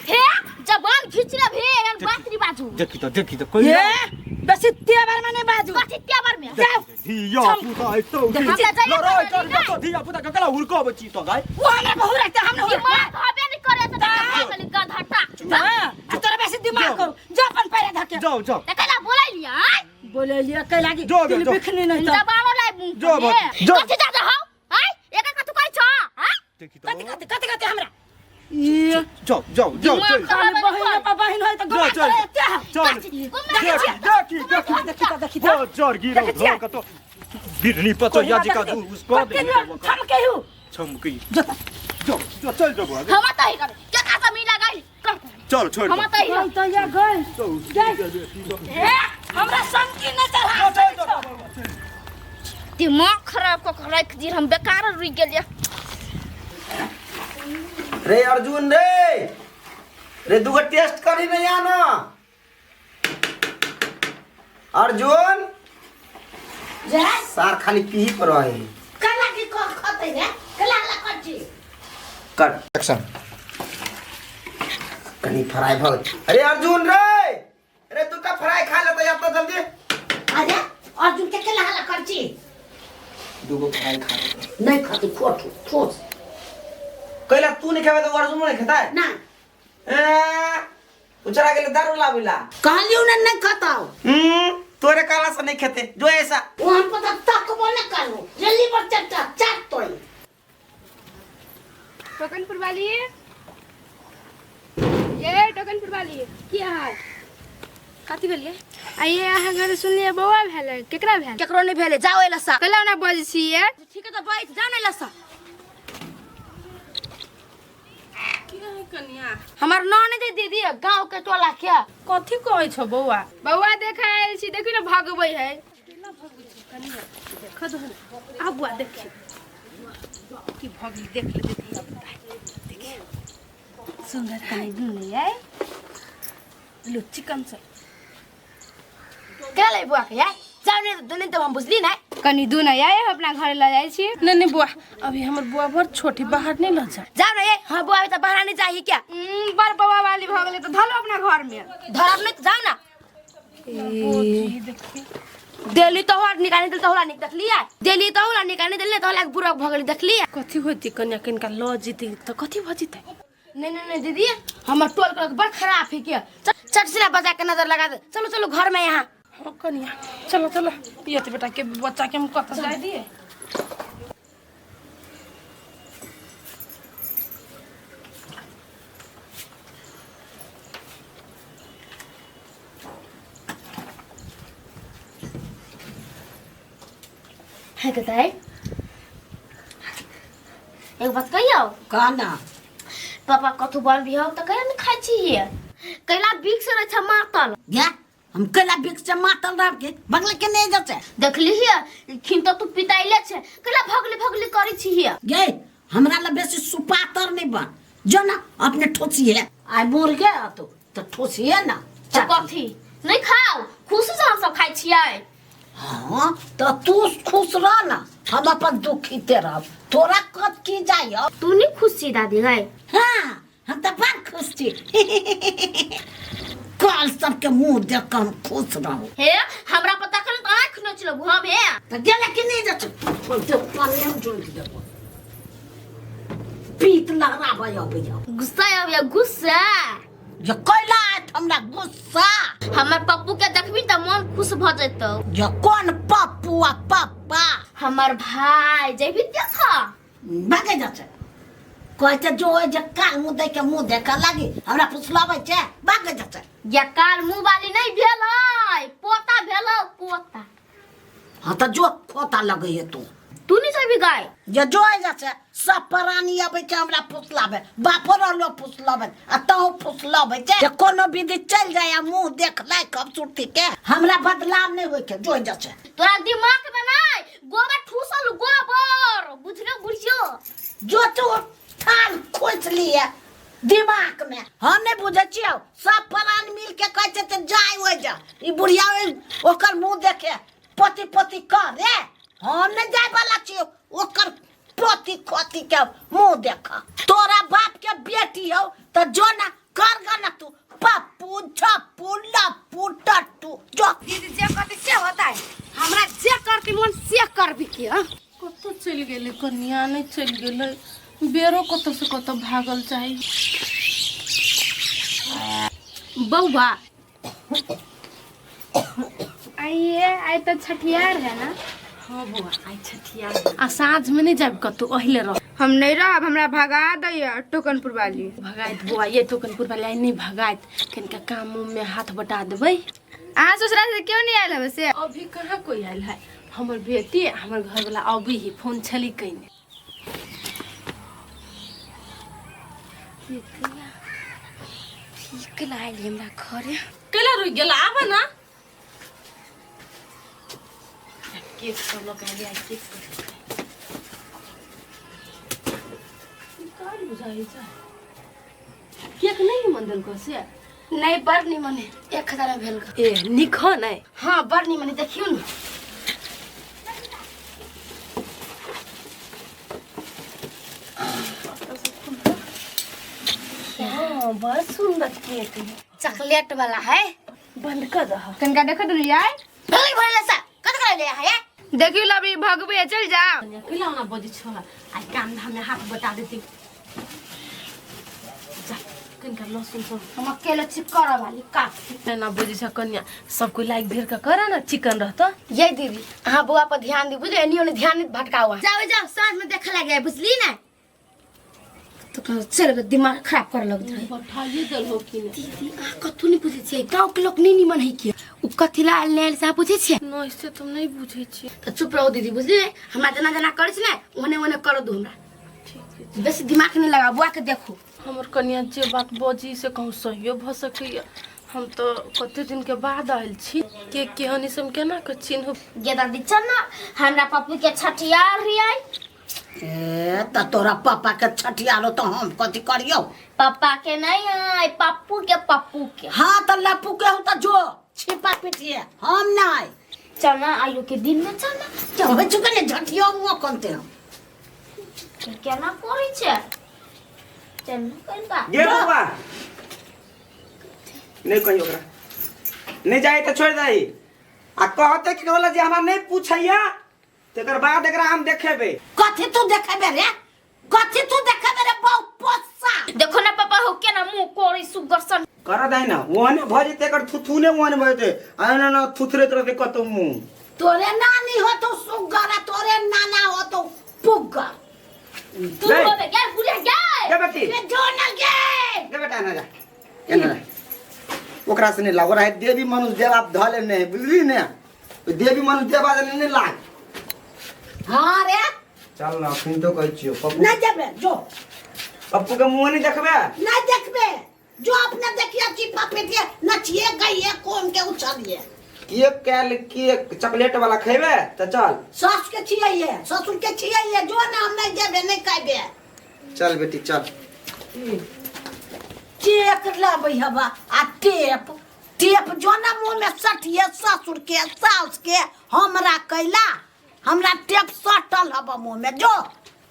हे जबान खींच ले भे एहन बात नहीं बाजू। देखी त देखी त कोई हे बेसी तेवर में नहीं बाजू। कथी तेवर में? जाओ धिया पुता एतो लड़ाई कर तो धिया पुता के कला हुरकबै छी तो गाय। वो हमरा बहु रखते, हम नहीं दिमाग हबे नहीं करे त खाली गधटा। हां तोरा बेसी दिमाग करू, जा अपन पैर धके जाओ जाओ। त कैला बोलै लिया? आय बोले लिया कैला की दिल बिखनी नहीं त जबानो लाई मुंह जो कथी जा हो? आय एकर कथु कहै छ? आय देखी त कथि कथि कथि कथि हमरा ये जाओ जाओ जाओ चल। बहिन पर बहिन होय त गुमान करे एते। चल देखी देखी देखी त देखी त जर गिरो धर कतो बिरनी पचैया जी का उसको दे थमके हु छमकी जो जो चल जो हम त ही करे के का समी लगाई चल छोड़ हम त ही गई त या गई ए हमरा संगी न चढ़ा। दिमाग खराब क के राख दिल, हम बेकार रुक गेलिए। रे अर्जुन रे रे दुगो टेस्ट करी नहीं आना। अर्जुन सार खाली पी पर रहे। कला की को खतै रे कला ला कच्ची कट एक्शन कनी फ्राई भ। अरे अर्जुन रे अरे दुटा फ्राई खा लेते या तो जल्दी। अरे अर्जुन के कला ला कच्ची दुगो फ्राई खा ले। नहीं खाती खोट ठोस कैला तू नहीं खावे तो अर्जुन नहीं खाता है ना। ए उचरा गेले दारू लाबिला कहलियो ना नहीं खाताओ। तोरे काला से नहीं खेते जो ऐसा वो हम पता तकबो न करू जल्दी पर चट्टा चाट तोई। टोकनपुर वाली ये टोकनपुर वाली की हाल कथी भेलिए? आइए अहाँ घर सुनलिए बौआ भेलै, केकरा भेल? केकरो नहीं भेलै, जाओ एला सा। कैला ना बजै छियै? ठीक है त बैठ जाओ ने लसा। की है कनिया? हमर ननद दे दीदी गांव के टोला के। कथी कहै छौ बौआ? बौआ देखा आयल छी, देखी ने भगबै है। केना भगबै छौ कनिया? देख दो आ बौआ देखी की भगली, देख ले दीदी अब देखी सुंदर है दुन है लो चिकन से के ले बुआ के यार जाओ ने दुन त हम बुझली ना। कनी दून आय हम अपना घर ल जाइ छी। नहीं नहीं बुआ अभी हमर बुआ बड़ छोटी बाहर नहीं ल जा। जाओ ने हां बुआ अभी त बाहर नहीं जाही क्या? बड़ बौआ वाली भ गेलै त धलो अपना घर में। धरब नहीं त जाओ ना। ए देखी देली तो होला निकाली देली तो होला निक देखलिए, देली तो होला निकाली देली तो होला बुरा भ गेली देखलिए। कथी होती कन्या किनका ल जीती त कथी भ जीतै? नहीं नहीं नहीं दीदी हमर टोल के बड़ खराब है के चट सिला बजा के नजर लगा दे। चलो चलो घर में यहाँ। हाँ कन्या चलो चलो ये तो बेटा के बच्चा के हम कत जाय दिए। है के दाई एक बात कहियो कहना। पापा कथू बन भी हो त कहिया न खाइ छी कैला बिक से रहे छै मातल। या हम कैला बिक से मातल रहब के बगल के नहीं जचे। देखली हिय खिन त तू पिताइले छै कैला भगली भगली करै छी हिय। गे हमरा ला बेसी सुपातर नहीं बन जो ना अपने ठोसिए आइ मोर गया तो त ठोसिए ना। त कथी नहीं खाओ खुशी से हम सब खाइ छियै। हाँ तो तू खुश रह ना हम अपन दुखीते रहब तोरा कत की जाय। तू नहीं खुश छी दादी गए? हाँ हम तो बड़ खुश छी। कल सबके मुंह देख के हम खुश रहू। हे हमरा पता कर त आंख नोच लेबू हम। हे त गेले कि नहीं जच तो पानी हम जुल देबो पीत लहराबै अबैया गुस्सा अबैया गुस्सा जे कैला आयत हमरा गुस्सा। हमर पप्पू के देखबी त मन खुश भ जेतौ। जे कोन पप्पू आ पप्पा? हमर भाई जेबी देख भागे जाचे कहै छै जो जे काल मुँह दे के मुँह देखे लागी हमरा फुसलाबै छै भागे जाचे। या काल मुँह वाली नहीं भेलै पोता भेलौ पोता। हाँ त जो खोता लगैए तू। तू नहीं जेबी गाय? जे जो जाचे सब प्राणी अबै छै हमरा फुसलाबै बापो रहलो फुसलाबै आ तहु फुसलाबै छै जे कोनो विधि चलि जाय आ मुँह देख लायक खूबसूरती के हमरा बदलाव नहीं होय के जो जाचे। तोरा दिमाग में नहीं गोबर ठूसल गोबर बुझलो बुझियो जो तू थान खोच लिए दिमाग में हम नहीं बुझै छियौ। सब प्राण मिल के कहै छै तऽ जाय ओहि जा ई बुढ़िया ओकर मुँह देखे पोती पोती करे हम नहीं जाय वाला छियौ ओकर पोती खोती के मुँह देख। तोरा बाप के बेटी हौ तऽ जो ना कर गा ना तू पप्पू झप्पू लप्पू टट्टू जो। दीदी जे करती से होता है हमरा जे करती मन से करबी के। कतौ चलि गेलै कनिया नहीं चलि गेलै बेरो कतौ से कतौ भागल चाही। बौआ आइए आइ तो छठियार है ना? हाँ बौआ आइ छठियार आ साँझ में नहीं जाब कतौ अहिले रह। हम नहीं रहब हमरा भगा दैया टोकनपुर वाली। भगाइत बौआ ये टोकनपुर वाली आइ नहीं भगाइत कनिका काम उम में हाथ बटा देबै। अहाँ ससुराल से क्यों नहीं आयल हवे से? अभी कहाँ कोई आयल है हमर बेटी हमर घर वाला अभी ही फोन छली कइने। ठीक लायल हमरा घरे कैला रुक गेल आब ना केक सब लऽ के आइ केक काल बुझाइ छै केक नहीं मन देलको से? नहीं बड़ निमन है 1000 में भेल। ए निक हो नहीं? हाँ बड़ निमन है देखियो न। हाँ बड़ सुंदर केक है चॉकलेट वाला है। बंद कर दह कनका देखो दुनु यार भगली भरले सा कत कर ले है देखियो लबी भगबे चल जाओ। कैला ओना बजै छौ आइ काम धाम में हाथ बटा देती जा कनका लहसुन सब हम अकेले चिकर वाली काट ना बजै छ कन्या सब कोई लाइक भेर के कर ना चिकन रहत। ये दीदी अहाँ बौआ पर ध्यान दी बुझले एनी ओने ध्यान नहीं भटकावा। जाओ जाओ साँझ में देखे लगे बुझली ना तो चल दिमाग खराब कर लग रहे। बैठाइए दल हो कि दीदी अहाँ कथू नहीं बुझै छियै गाँव के लोग नहीं निमन है कि उ कथी ला आयल नहीं से पूछै छियै? न इससे तुम नहीं बुझै छियै। त चुप रहो दीदी बुझली ने हमरा जेना जेना करै छै ने ओने ओने कर दू हमरा ठीक बेसी दिमाग नहीं लगा बुआ के देखो। हमर कन्या जे बात बजी से कहूँ सहियो भ सकैया। हम तो कते दिन के बाद आयल छी के केहन से हम केना के चिन्हब? गे दादी चल ना हमरा पप्पू के छठियार रियै। ए त तोरा पापा के छठियारो तो हम कथी करियौ? पापा के नहीं आय पप्पू के पप्पू के। हाँ त लप्पू के हो त जो छिपा पिटिए हम नहीं। चल ना आयु के दिन में चल ना चल हो चुके ने झटियो मुँह कोनते हम केना करै छै चल ना कनका गे बौआ नहीं कहियो ओकरा नहीं जाए तो छोड़ दही आ कहते कि कहला जे हमरा नहीं पूछैया तकर बाद एकरा हम देखेबे। कथी तू देखेबे रे? कथी तू देखेबे रे बौ पोसा? देखो ना पापा हो केना मुंह कोरी सुगर सन कर दही ना ओहने भ जेते एकर थुथुने ओहने भ जेते आ ना ना थुथरे तरह कतो मुंह। तोरे नानी हो तो सुगर आ तोरे नाना हो तो पुगर। तू होबे गेल बुढ़िया गेल गे बेटी ये जो ना गे गे बेटा ना जा एना जा ओकरा से नहीं लाग रहा है देवी मनुष्य देव आप धले नहीं बुझली ने देवी मनुष्य देव आ नहीं लाग। हाँ रे। चल ना अखन तो कहै छियौ पप्पू। नहीं जेबे जो। पप्पू के मुंह नहीं देखबे? नहीं देखबे जो, अपने देखिए चिपा पेटिए नचिए गइए कोन के उछलिए। किए कैल किए चॉकलेट वाला खेबे त चल। सास के छियै, ससुर के छियै, जो ना हम नहीं जेबे नहीं कहबे। चल बेटी चल। चेक लाबै हवा आ टेप टेप जो ना मुंह में सटिए ससुर के सास के हमरा कैला हमरा टेप सटल हवा मुंह में जो।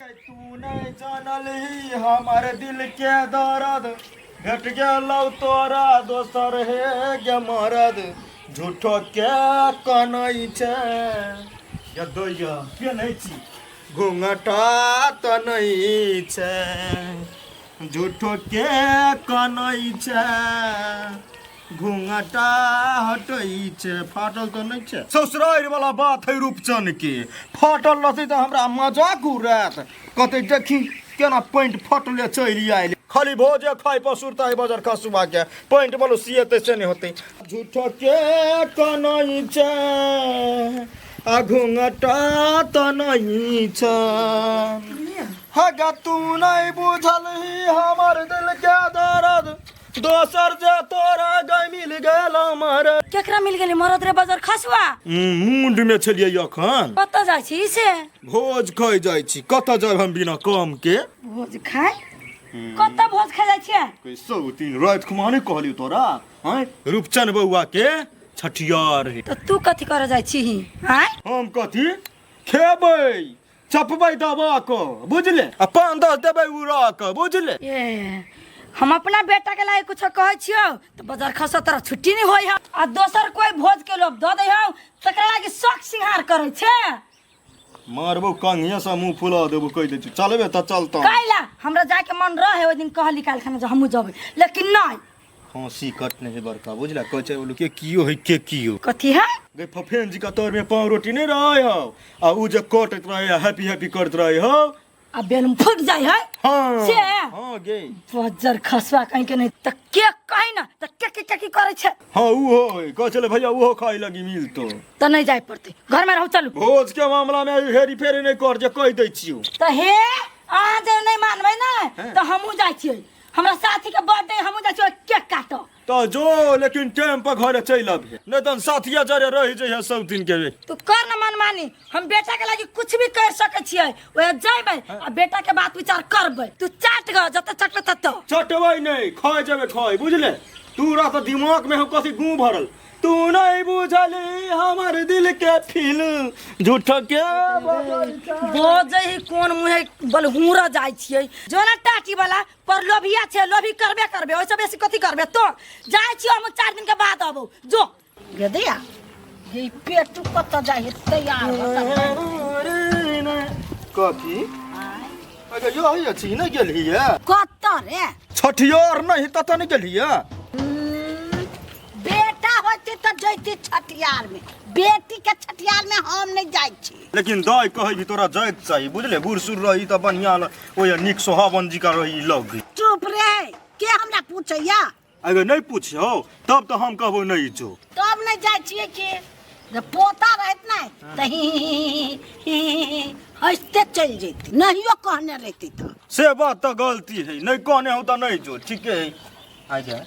तू नहीं जानल ही हमारे दिल के दर्द, भेट गेलौ तोरा दोसर हे गे मरद, झूठो के कनै छै या दैया के नहीं छी घूंघटा त नहीं छै, झूठो के कनै छै घूंघटा हटै छै। फाटल तऽ नहि छै ससुरारि वाला बात है रूपचन के, फाटल रहतै तऽ हमरा मजाक उड़ायत, कहतै देखी केना पैंट फटले चलि आयल, खाली भोजे खाइ पर सुरता बजर खसुआ के पैंट बोलो सिएतै से नहि होतै। झूठो के कनै छै आ घूंघटा तऽ नहि छै, हगा तू नहि बुझलही हमर दिल के दर्द, दोसर जे तोरा गई मिल गेल मरद। केकरा मिल गेलै मरद रे बजर खसुआ? मुंड में छलियै अखन। कतऽ जाइ छी से? भोज खाइ जाइ छी। कतऽ जायब हम बिना काम के? भोज खाइ? कतऽ भोज खाइ जाइ छियै? कैसो तीन राति खुमा नहि कहलियौ तोरा? हैं रूपचन बौआ के छठियार है। तऽ तू कथी करऽ जाइ छी? आँय हम कथी खेबै, चपबै दबा कऽ बुझले, आ 5-10 देबै उड़ा कऽ बुझले। ए हम अपना बेटा के लागे कुछ कहै छियौ तऽ बजार खसो तोरा छुट्टी नहीं होय है, आ दोसर कोई भोज के लोभ दऽ दै हौ तकरा लागे शौक सिंहार करै छै। मारबो कंघिया से मुंह फुला देबो कहि दै छी, चलबे तऽ चलतौ। कैला हमरा जाय के मन रहे ओहि दिन कहली काल्हि खना जे हमहूँ जेबै, लेकिन नहीं। फांसी कटने है बड़का बुझला, कहै छै बोलू के कियो है के कियो कथी है गे। फफेन जी का तोर में पाव रोटी नहीं रहे हो, आ उ जे कटैत रहे हैप्पी हैप्पी करत रहे हो, आ बेलून फूट जाय है। हाँ से हाँ गे बजर खसुआ कहीं के नहीं त के कहीं ना त के के के करे छै। हाँ उ हो कहै छलै भैया उहो खाइ लगी मिल तो त नहीं जाय पड़तै, घर में रहू। चलू भोज के मामला में हेरी फेरी नहीं कर जे कहि दै छियौ। त हे अहाँ जे नहीं मानबै ना त हमहूँ जाइ छियै, हमरा साथी के बर्थडे हमहूँ जाइ छियै केक काटऽ। त जो लेकिन टाइम पर घरे चलि अबहे, नहीं तहन साथिया जरे रहि जइहे सब दिन के। तू कर ना मनमानी, हम बेटा के लागी कुछ भी कर सकै छियै, ओहे जइबै आ बेटा के बात विचार करबै। तू चाट ग जते चटबै तते। चटबै नहीं, खाइ जेबै खाइ बुझले। तूरा तऽ दिमाग में हम कथी गू भरल, तू नहीं बुझली हमर दिल के फील, झूठ के बजै ही कोन मुहे बलहुरा जाइ छियै जोना टाटी वाला पर लोभिया छै, लोभी करबे करबे ओइसे बेसी कथी करबे। तो जाइ छियै हम 4 दिन के बाद अबौ जो। गदिया ये पेटू कतऽ जाइ है तैयार होतऽ। कथी अगे यो है अछि नहि गेलियै कतऽ रे? छठियार नहीं ततऽ नहि गेलियै। बेटा होते तऽ जैती छठियार में, बेटी के छठियार में हम नहीं जाइ छी। लेकिन दाइ कहै भी तोरा जाइक चाही बुझले, बूढ़ सूढ़ रही तऽ बढ़िया ओहि नीक सोहावन जी का रही लग। चुप रे, के हमरा पूछैया? अगर नहीं पूछौ तब तऽ हम कहबो नहीं जो। तब नहीं जाइ छियै के जब पोता रहत नहीं तऽ ही ही ही ही हंसते चलि जैती, नहियो कहने रहती तऽ। से बात तऽ गलती है, नहीं कहने हो तऽ नहीं जो, ठीके है। आ जा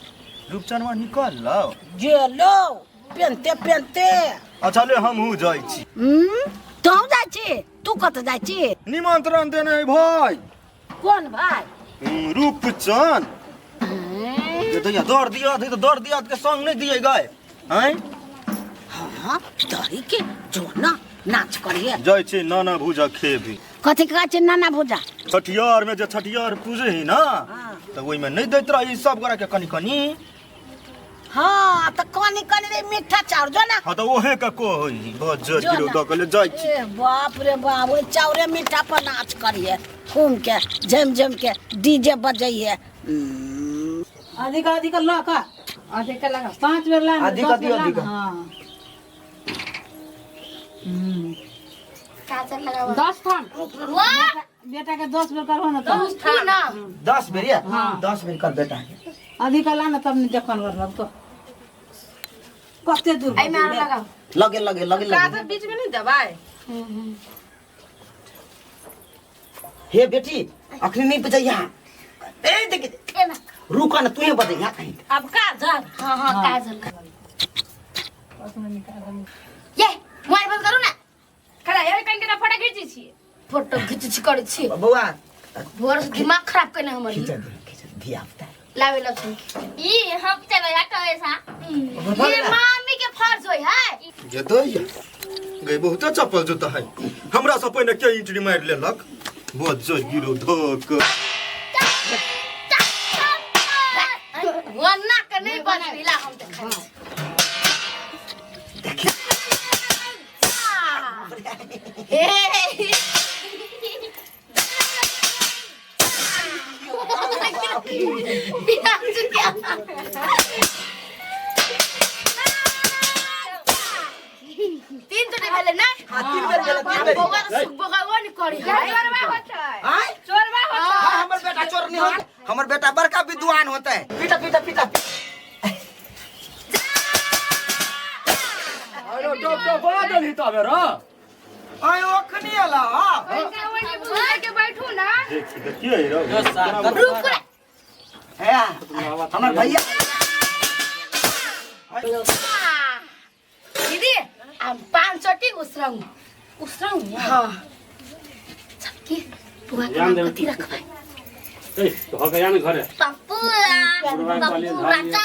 रूपचनवा निकल लो जे लो पेनते पेनते। अच्छा ले हमहूँ जाइ छी। तू जाइ छी? तू कतऽ जाइ छी? निमंत्रण देने है भाई। कोन भाई? रूपचन। दैया दर दिया तो दर दिया के संग नहीं दिए गए हैं। हाँ दरी के जो ना नाच करिए जाइ छी नाना भूजा खेबी। कथी कहै छै नाना भूजा? छठियार में जे छठियार पूजे ही ना तऽ ओहिमे नहीं दैत रही सब गोरा के कनी कनी। हाँ तऽ कनी कनी रे मीठा चाउर जो ना। हाँ तऽ ओहे के कहै बजर किलो दऽ के ले जाइ छी। ए बाप रे बाप, ओहि चाउरे मीठा पर नाच करिए घूम के झम झम के डीजे बजैए। अधिक अधिक लऽ कऽ अधिक लगा 5 बेर ला अधिक अधिक अधिक। हाँ 10 थान बेटा के 10 बेर करहो ना। 10 बेर या 10 बेर कर बेटा के अधिक ला ना तब जखन बर लगतो कते दूर एमे आर लगाओ लगे लगे लगे लगे काजर बीच में नहीं दबाए। हे बेटी अखनी नहीं बजैया ए देख रुक ना तू ही बजैया कहीं अब काजल हाँ हाँ काजल ये मोबाइल बंद करू ना खड़ा यार कहीं के फोटो खींची छी फोटो खींची छी करै छी बौआ भोर से दिमाग खराब केने हमर खींचा दे खींचा धिया पुता लावे लक्ष्मी ई हम चले हटो ऐसा ये मामी के फर्ज होय है जतो गई बहुत चप्पल जूता है हमरा से पहिने के इंटरी मारि लेलक बज्जर गिरो धक वन्ना के नहीं बजबिला हम देखै छी हे तीन चोटी भेलै ना हां तीन बेर भेलै तीन बेर बौआ सुख बौआ वो नहीं करी है चोरवा होतै आय चोरवा होतै हां हमर बेटा चोर नहीं होता हमर बेटा बड़का विद्वान होता है पीटा पीटा पीटा अरे डॉक्टर बड़ा देली तबे र आय ओखनी अला के बैठू ना देख देखिए रो रुक है हमर भैया दीदी हम पांच चोटी उसरंग उसरंग हां चल के बुआ के नाम कथी रखबै ए तो हो गया ना घरे पप्पू पप्पू राजा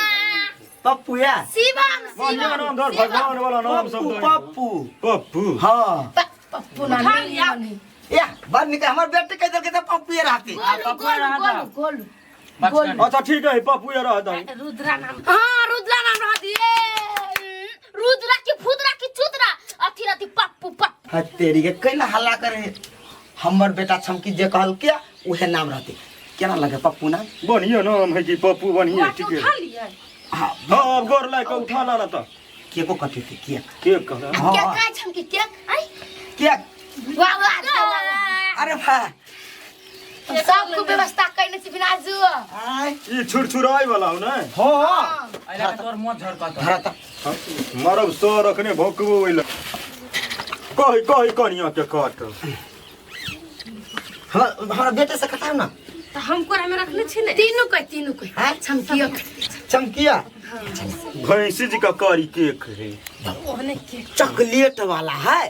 पप्पू या शिवम बढ़िया नाम धर भगवान वाला नाम सब पप्पू पप्पू हां पप्पू नाम नहीं या बड़ निक हमर बेटे कह देलकै त पप्पू रहती गोलू गोलू गोलू अच्छा ठीक है पप्पू रह दही रुद्रा नाम हां रुद्रा नाम रह दिए रुद्रा की फुदरा की चुदरा अथी रथी पप्पू पप्पू हा तेरी के कैला हल्ला करे हमर बेटा छमकी जे कहल के उहे नाम रहते केना लगे पप्पू नाम बढ़िया नाम है कि पप्पू बढ़िया ठीक है उठा लिए हां हां अब गोर लाय के उठा ला ना त के को कथी थी के के कहला क्या का छमकी के आई के वाह वाह अरे वाह सबको व्यवस्था करने से बिनाजू आय ई छुरछुराई वाला हो ना हां अइला तोर मोह झरकत धरता मरब सर अखने भोकबो ओइला कहि कहि कनिया के काट हमरा बेटे से कटाओ ना तो हम कोरा में रखले छी ने तीनू को चमकिया चमकिया भैंसी जी का कारी केक है ओहने केक चॉकलेट वाला है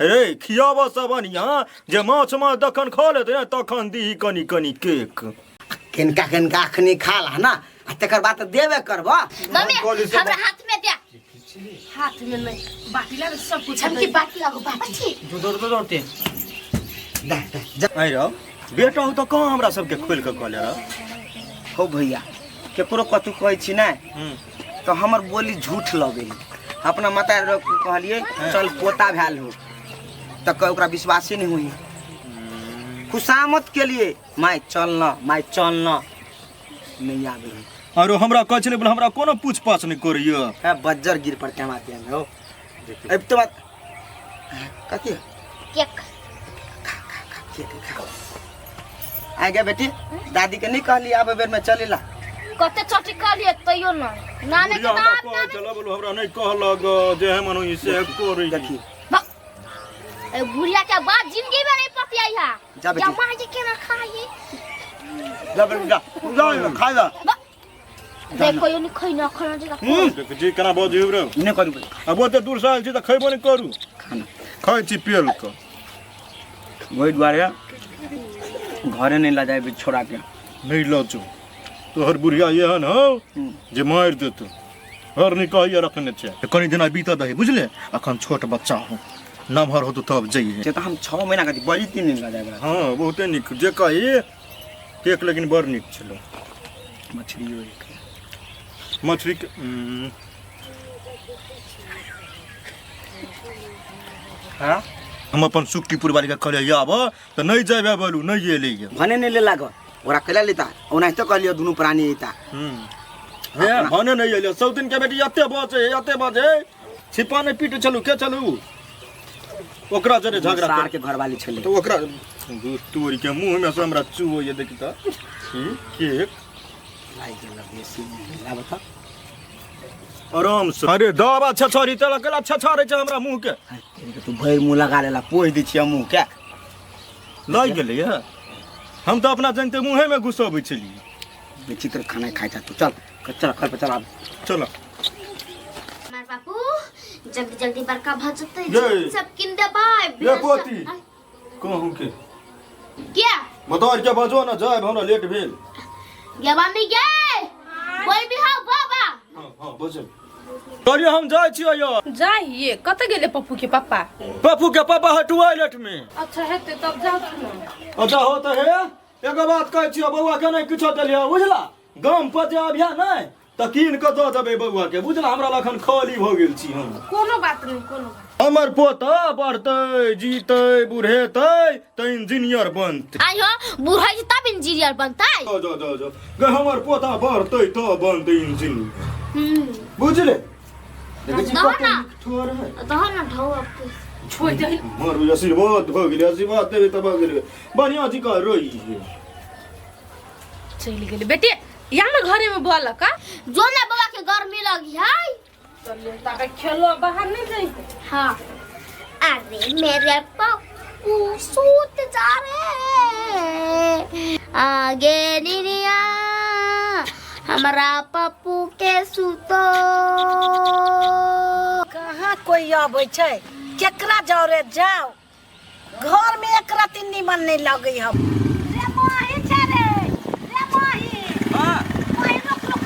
रे खियाबा सब बढ़िया जे माछ माछ दखन खा लेते तखन दी कनी कनी केक किनका किनका अखनी खा ला ना आ तकर बाद देबे करबा मम्मी हमरा हाथ में दे हाथ में नहीं बाटी ला सब कुछ चमकी बाटी लागो बाटी जो दौड़ दौड़ते दे दे आई रहो बेटा हो तो कहाँ हमरा सबके खोल के कहले रह हो भैया केकरो कतू कहै छी ना तो हमर बोली झूठ लगे अपना माता कहलिए चल पोता भेल हो त ओकरा विश्वास ही नहीं हुई खुशामद के लिए माय चल न माय चल न नहीं आबे अरे हमरा कहै छलै बोले हमरा कोनो पूछ पाछ नहीं करैया है बज्जर गिर पर के माते में हो अब तो बात कथी केक खा खा खा केक खा आ गया बेटी दादी के नहीं कहली आबे बेर में चलेला कते चोटी कहलिए तैयो ना नाने के नाम कहै छलै बोले हमरा नहीं कहलक जे हम मनो से करै देखी ए बुढ़िया के बात जिंदगी में नहीं पतियाई है जा बेटी। जमा जे केना खाई जा बेटी जा जा खा जा देखो यो नहीं खैना खाना जगह देख जी केना बजै रे नहीं करू अब ओते दूर से आयल छी त खैबो नहीं करू खाना खाइ छी पेल के वही दुआरे घरे नहीं ला जाए छोड़ा के नहीं लजो तोहर बुढ़िया एहन हो जे मारि देतौ हर नहीं कहिया रखने छै कनी दिना बीत दही बुझले अखन छोट बच्चा हो नमहर होतौ तब जइहे से तो हम 6 महीना के बड़ी 3 दिन ला जाए हाँ बहुते नीक जे कही केक लेकिन बड़ नीक छलो मछली एक मछली के हाँ हम अपन सुक्कीपुर वाली के कहलियै आब तऽ नहीं जेबै बोलू नहीं एलैया भने नहीं ले लाग ओकरा कैला लेता ओनाहिते कहलियो दुनू प्राणी एता हे भने नहीं एलै सब दिन के बेटी एते बजे एते बजे छिपा नहीं पीट चलू के चलू ओकरा जरे झगड़ा सार के घरवाली छलै तो ओकरा दूध तोरी के मुंह में से हमरा चुओ ये देखी त केक लागि गेल बेसी लाब त आराम से अरे दवा छछरी त लगल छछरे छै हमरा मुंह के तू भरि मुंह लगा लेला पोहि दै छियै मुंह के लागि गेलैए। हम तऽ अपना जनिते मुँहेमे घुसबै छलियै। विचित्र खाना खाइ छ तू। चल चल घर पर चल आब। चल। हमार बापू जल्दी जल्दी बड़का भऽ जेतै, ये। सब किन देबै। ये पोती कहूँ के क्या बताओ के बजो ना जाए, हमरा लेट भेल। गे मम्मी गे, बोल भी हाँ बाबा। हाँ हाँ बजो करियो, हम जाइ छियै यौ। जाइए। कतऽ गेलै पप्पू के पप्पा? पप्पू के पापा है टॉयलेट में। अच्छा हेतै तब जाउ ने। अच्छा हो तऽ हे एगो बात कहै छियौ, बौआ के नहि किछो देलियै बुझला, गाम पर जे अबिया नहि तऽ कीन कऽ दऽ देबै बौआ के बुझला। हमरा लखन खाली भऽ गेल छी हम। कोनो बात नहि, कोनो बात। हमर पोता बढ़तै जीतै बुढ़ेतै तऽ इंजीनियर बनतै। आई हो बुढ़ै छै तब इंजीनियर बनतै। जो जो जो जो गे हमर पोता बढ़तै तऽ बनतै इंजीनियर बुझले। देखै छी दहो कते ना। नीक ठोर है। दहो ना ढौ अब छोड़ि दही। मारू आशीर्वाद भऽ गेलै, आशीर्वाद देबै तऽ भऽ गेलै। बढ़िआँ जी कह रोई है। चलि गेलै बेटी या ने घरे में बोल का जो ना बौआ के गर्मी लगी है। चल ताके खेलो बाहर नहीं जाई। हाँ अरे मेरे पप्पू सूत जा रहे आगे निनिया, हमरा पप्पू के सुतो। कहाँ कोई अबै छै, केकरा जरे जाओ, घर में एक राति निमन नहीं लगे हम। रे माही छै रे, रे माही। हाँ। माही रुक रुक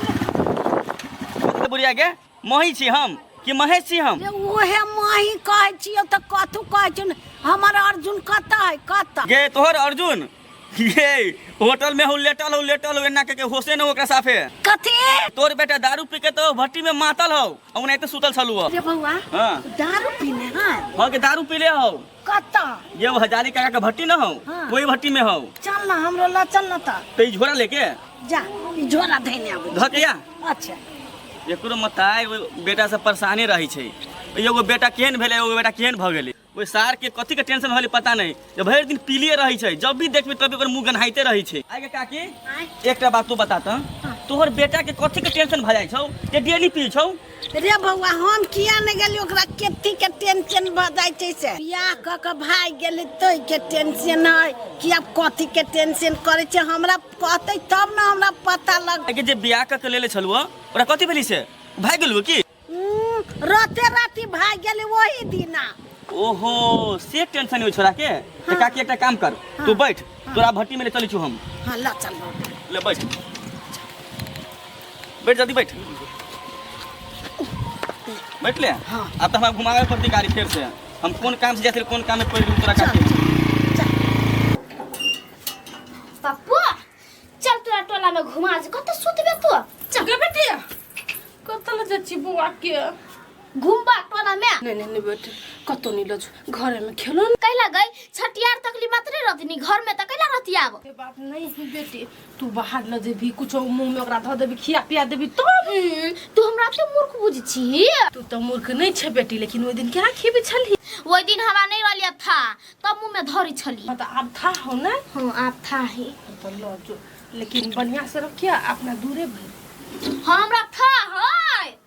रुक। बुढ़िया के मही छी हम कि महेश छी हम? रे उहे माही कहै छियौ तऽ कथू कहै छियौ ने। हमर अर्जुन कतऽ है, कतऽ? गे तोहर अर्जुन ये होटल में हो लेटल हो, लेटल हो एना के के होशे न ओकरा साफे। कथी? तोर बेटा दारू पी के तो भट्टी में मातल हो, ओनाहिते सुतल छलू हो। रे बौआ। हाँ। दारू पीने है? हाँ के दारू पीले हो। कतऽ? ये वो हजारी काका के भट्टी न हो, हाँ। वही भट्टी में हो। चल ना हमरो ला चल ना त। तो ई झोरा लेके जा, ई झोरा धइने आबै। धऽ के या। अच्छा। एकरो मताय ओहि बेटा से परेशानी रहै छै। एगो बेटा केहन भेलै, एगो बेटा केहन भऽ गेलै। ओहि सार के कथी के टेंशन भेलै पता नहीं, जे भरि दिन पीलिए रहै छै, जब भी देखबी तभी ओकर मुँह गन्हाइते रहै छै। आइ गे काकी एकटा बात तू बता त, तोहर बेटा के कथी के टेंशन भऽ जाइ छौ जे डेली पी छौ? रे बौआ हम किया नहि गेलियै, ओकरा कथी के टेंशन भऽ जाइ छै से बियाह कऽ के भागि गेलै तै के टेंशन है कि आब कथी के टेंशन करै छै, हमरा कहतै तब ने हमरा पता लग। आइ गे जे बियाह कऽ के लेले छलहुँ ओकरा कथी भेलै से भागि गेलौ की? राते राति भागि गेलै ओही दिना। ओहो से टेंशन हो छोरा के। तो काकी एकटा काम कर, तू बैठ, तोरा भट्टी में ले चलै छु हम। हाँ ला चल ले बैठ बैठ जल्दी बैठ बैठ ले। हाँ। अब तो हमरा घुमावे पड़ती गाड़ी फेर से, हम कोन काम से जाते कोन काम में पड़ गेलू तोरा काकी। पप्पू चल तोरा टोला में घुमा जे, कत सुतबे तू? चल गे बेटी कत ल जाइ छी बौआ के? घुमबा टोला में? नहीं नहीं नहीं बेटी कतौ नहीं लजू, घरे में खेलो न। कैला गई छठियार तकली मात्रे रहतनी घर में त कैला रहती आब? ये बात नहीं है बेटी, तू बाहर ल जेबी कुछो मुंह में ओकरा धऽ देबी खिया पिया देबी तब। तू हमरा तो मूर्ख बुझ छी। तू तो मूर्ख नहीं छे बेटी, लेकिन ओइ दिन केना खिएबे छलही? ओइ दिन हमरा नहीं रहलियै था तब मुंह में धरी छली। हाँ, त आब था हो ना? हाँ आब था है। तो ल जो, लेकिन बढ़िया से रखिया अपना दूरे भर। हाँ हमरा था है।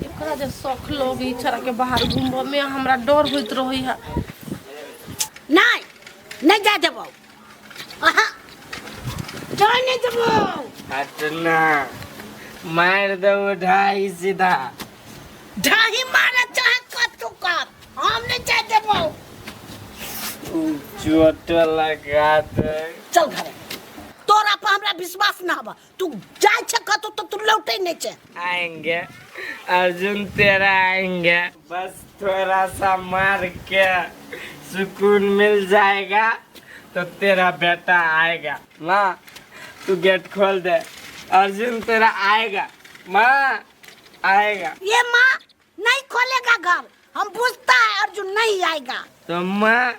एकरा जे शौक लगी छोरा के बाहर घूमब में हमरा डर होइत रहै है। नहीं नहीं जा देबौ, आहा जाय नहीं देबौ। हटना मार दो ढाई सीधा। ढाई मारे चाहे कतू कर, हम नहीं जाय देबौ। चोट लगा दे। चल घरे, तोरा पर हमरा विश्वास ना हबा, तू जाय छे कतौ तो तू लौटे नहीं छे। आएंगे अर्जुन तेरा आएंगे, बस थोड़ा सा मार के सुकून मिल जाएगा तो तेरा बेटा आएगा। माँ तू गेट खोल दे, अर्जुन तेरा आएगा। माँ आएगा। ये माँ नहीं खोलेगा घर, हम पूछता है अर्जुन नहीं आएगा। तो माँ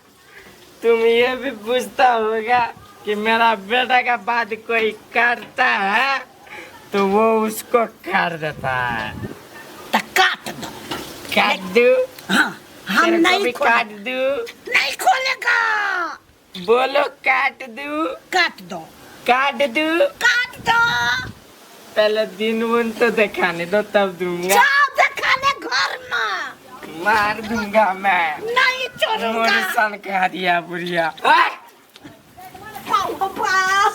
तुम ये भी पूछता होगा कि मेरा बेटा का बात कोई काटता है तो वो उसको काट देता है। तो काट दो। काट दो? हाँ हम तेरे को नहीं भी खोलेगा। काट दो। नहीं खोलेगा। बोलो काट दो। काट दो। काट दो। काट दो। पहले दिन उन तो दिखाने दो तब दूंगा। जाओ दिखाने घर में। मार दूंगा मैं। नहीं छोड़। मोर सन कह दिया बुढ़िया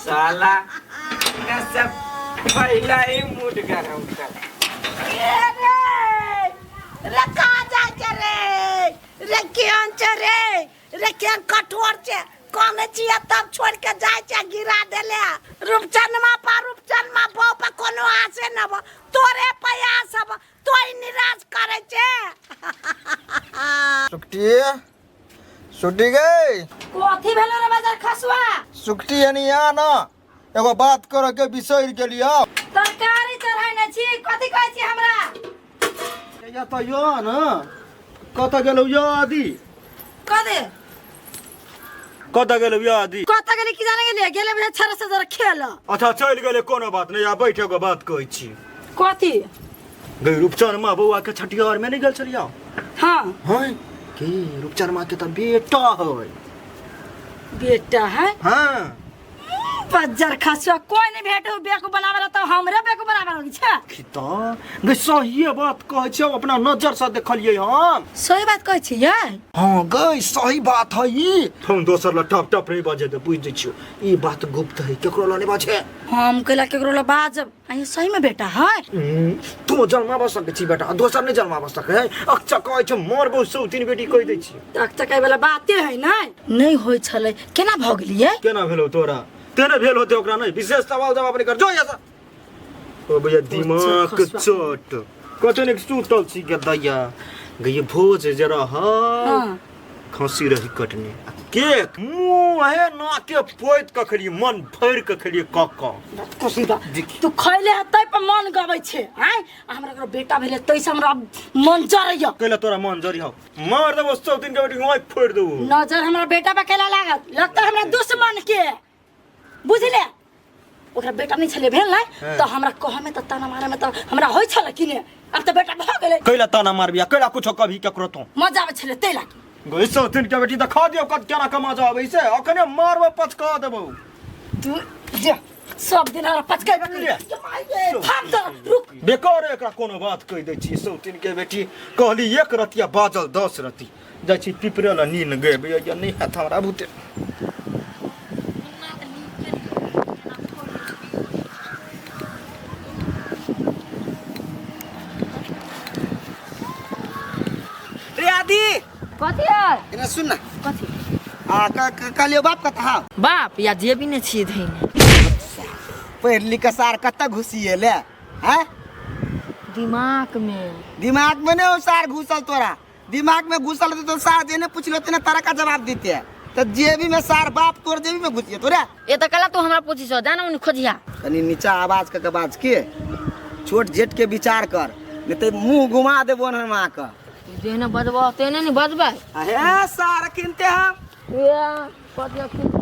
साला न सब पहला ही मूड गरम कर रे कहाँ जाइ छै रे रे केहन छै रे रे केहन कठोर छै कहने छियै तब छोड़ के जाइ छै गिरा देले रूपचनमा पर रूपचनमा बौ पर कोनो आसे न बा तोरे प्रयास हब तोय निराश करै छै सुकटी सुटी गई कथी भेलो रे बाजार खसुआ सुकटी यानी यहाँ ना एगो बात करे के बिसरि गेलियो तरकारी चढ़ाइने छी कथी कहै छी हमरा या तो यो न कतऽ गेलौ यो आदि कदे कतऽ गेलौ यो आदि कतऽ गेली की जाने गेलियै गेले बुझे छड़ से जरा खेल अच्छा चलि गेलै कोनो बात नहि आ बैठ एगो बात कहै छी कथी गई रूपचनमा बौआ के छठियार में नहि गेल छलियौ हाँ हाँ की रूपचनमा के तऽ बेटा है बेटा है हाँ बज्जर खसुआ कोई नहीं भेटो बेको बनावे ला तो हमरे बेको बनावे लगी छे की तऽ गई सहिए बात कहै छियौ अपना नजर से देखलियै हम सही बात कहै छी यार हाँ गई सही बात है ई हम दोसर ला टप टप नहीं बजे दे बुझ जाइ छियौ ई बात गुप्त है केकरो ला नहीं बजे हम कैला केकरो ला बाजब आ ये सही में बेटा है तू जन्माब सकै छी बेटा दोसर नहीं जन्माब सकै है अक्चा कहै छै मोर बहु सौतीन बेटी कहि दै छी अकचकाय वाला बाते है नै नहीं होय छलै केना भऽ गेलियै केना भेलौ तोरा तेने भेल होते ओकरा नहीं विशेष सवाल जवाब नहीं कर जो यहाँ से ओ भैया दिमाग चोट कते निक सुतल छी गदैया गई भोज जे रह हाँ। खसी रही कटने आ केक मुँह है नाके पोइत के खेलिए मन भरि के खेलिए कक क खुशी बा तू खैले है तै पर मन गबै छे आय आ हमरा ओकरो बेटा भेलै तै से हमरा मन जरैया कैला तोरा मन जरी हौ मार देबो सब दिन के बेटी आँखि फोड़ि देबो नजर हमरा बेटा पर केला लागत लगता हमरा दुश्मन के बुझले ओकरा बेटा नहीं छले भेल नै हाँ। तो हमरा कह में त ताना मारे में त हमरा होय छले कि ने अब त बेटा भ गेलै कैला ताना मारबिया कैला कुछो कभी केकरो तो मजा आबै छले तै लागी गई सब दिन के बेटी देखा दियो कत केना कमा जाबै से अखने मारबो पचका देबो तू जा सब दिन हमरा पचकै थाम त रुक बेकार एकरा कोनो बात कहि दै छी सौतिन के बेटी कहली एक रतिया बाजल 10 रति जाइ छी पिपरे ला नीन गए भैया नहीं हैत हमरा बुते रे आदि कथी है एना सुन ना कथी आ कहलियो बाप कथा बाप या जे भी ने छियै धैने पढ़ लिख के सार कतऽ घुसिएले हैं दिमाग में दिमाग में नहीं हो सार घुसल तोरा दिमाग में घुसल रहते तो सार जेने पूछ लेते ना तारा का जवाब देते है तो जेबी में सार बाप तोर जेबी में घुसिए तोरा ये तो कला तू हमरा पूछी सो जाना उन खोजिया कनी नीचा आवाज के बाज के छोट जेठ के विचार कर नहीं तो मुंह घुमा देबो हम आके जेने बजबो तेने नहीं बजबै अहे सार किनते हम ये कथी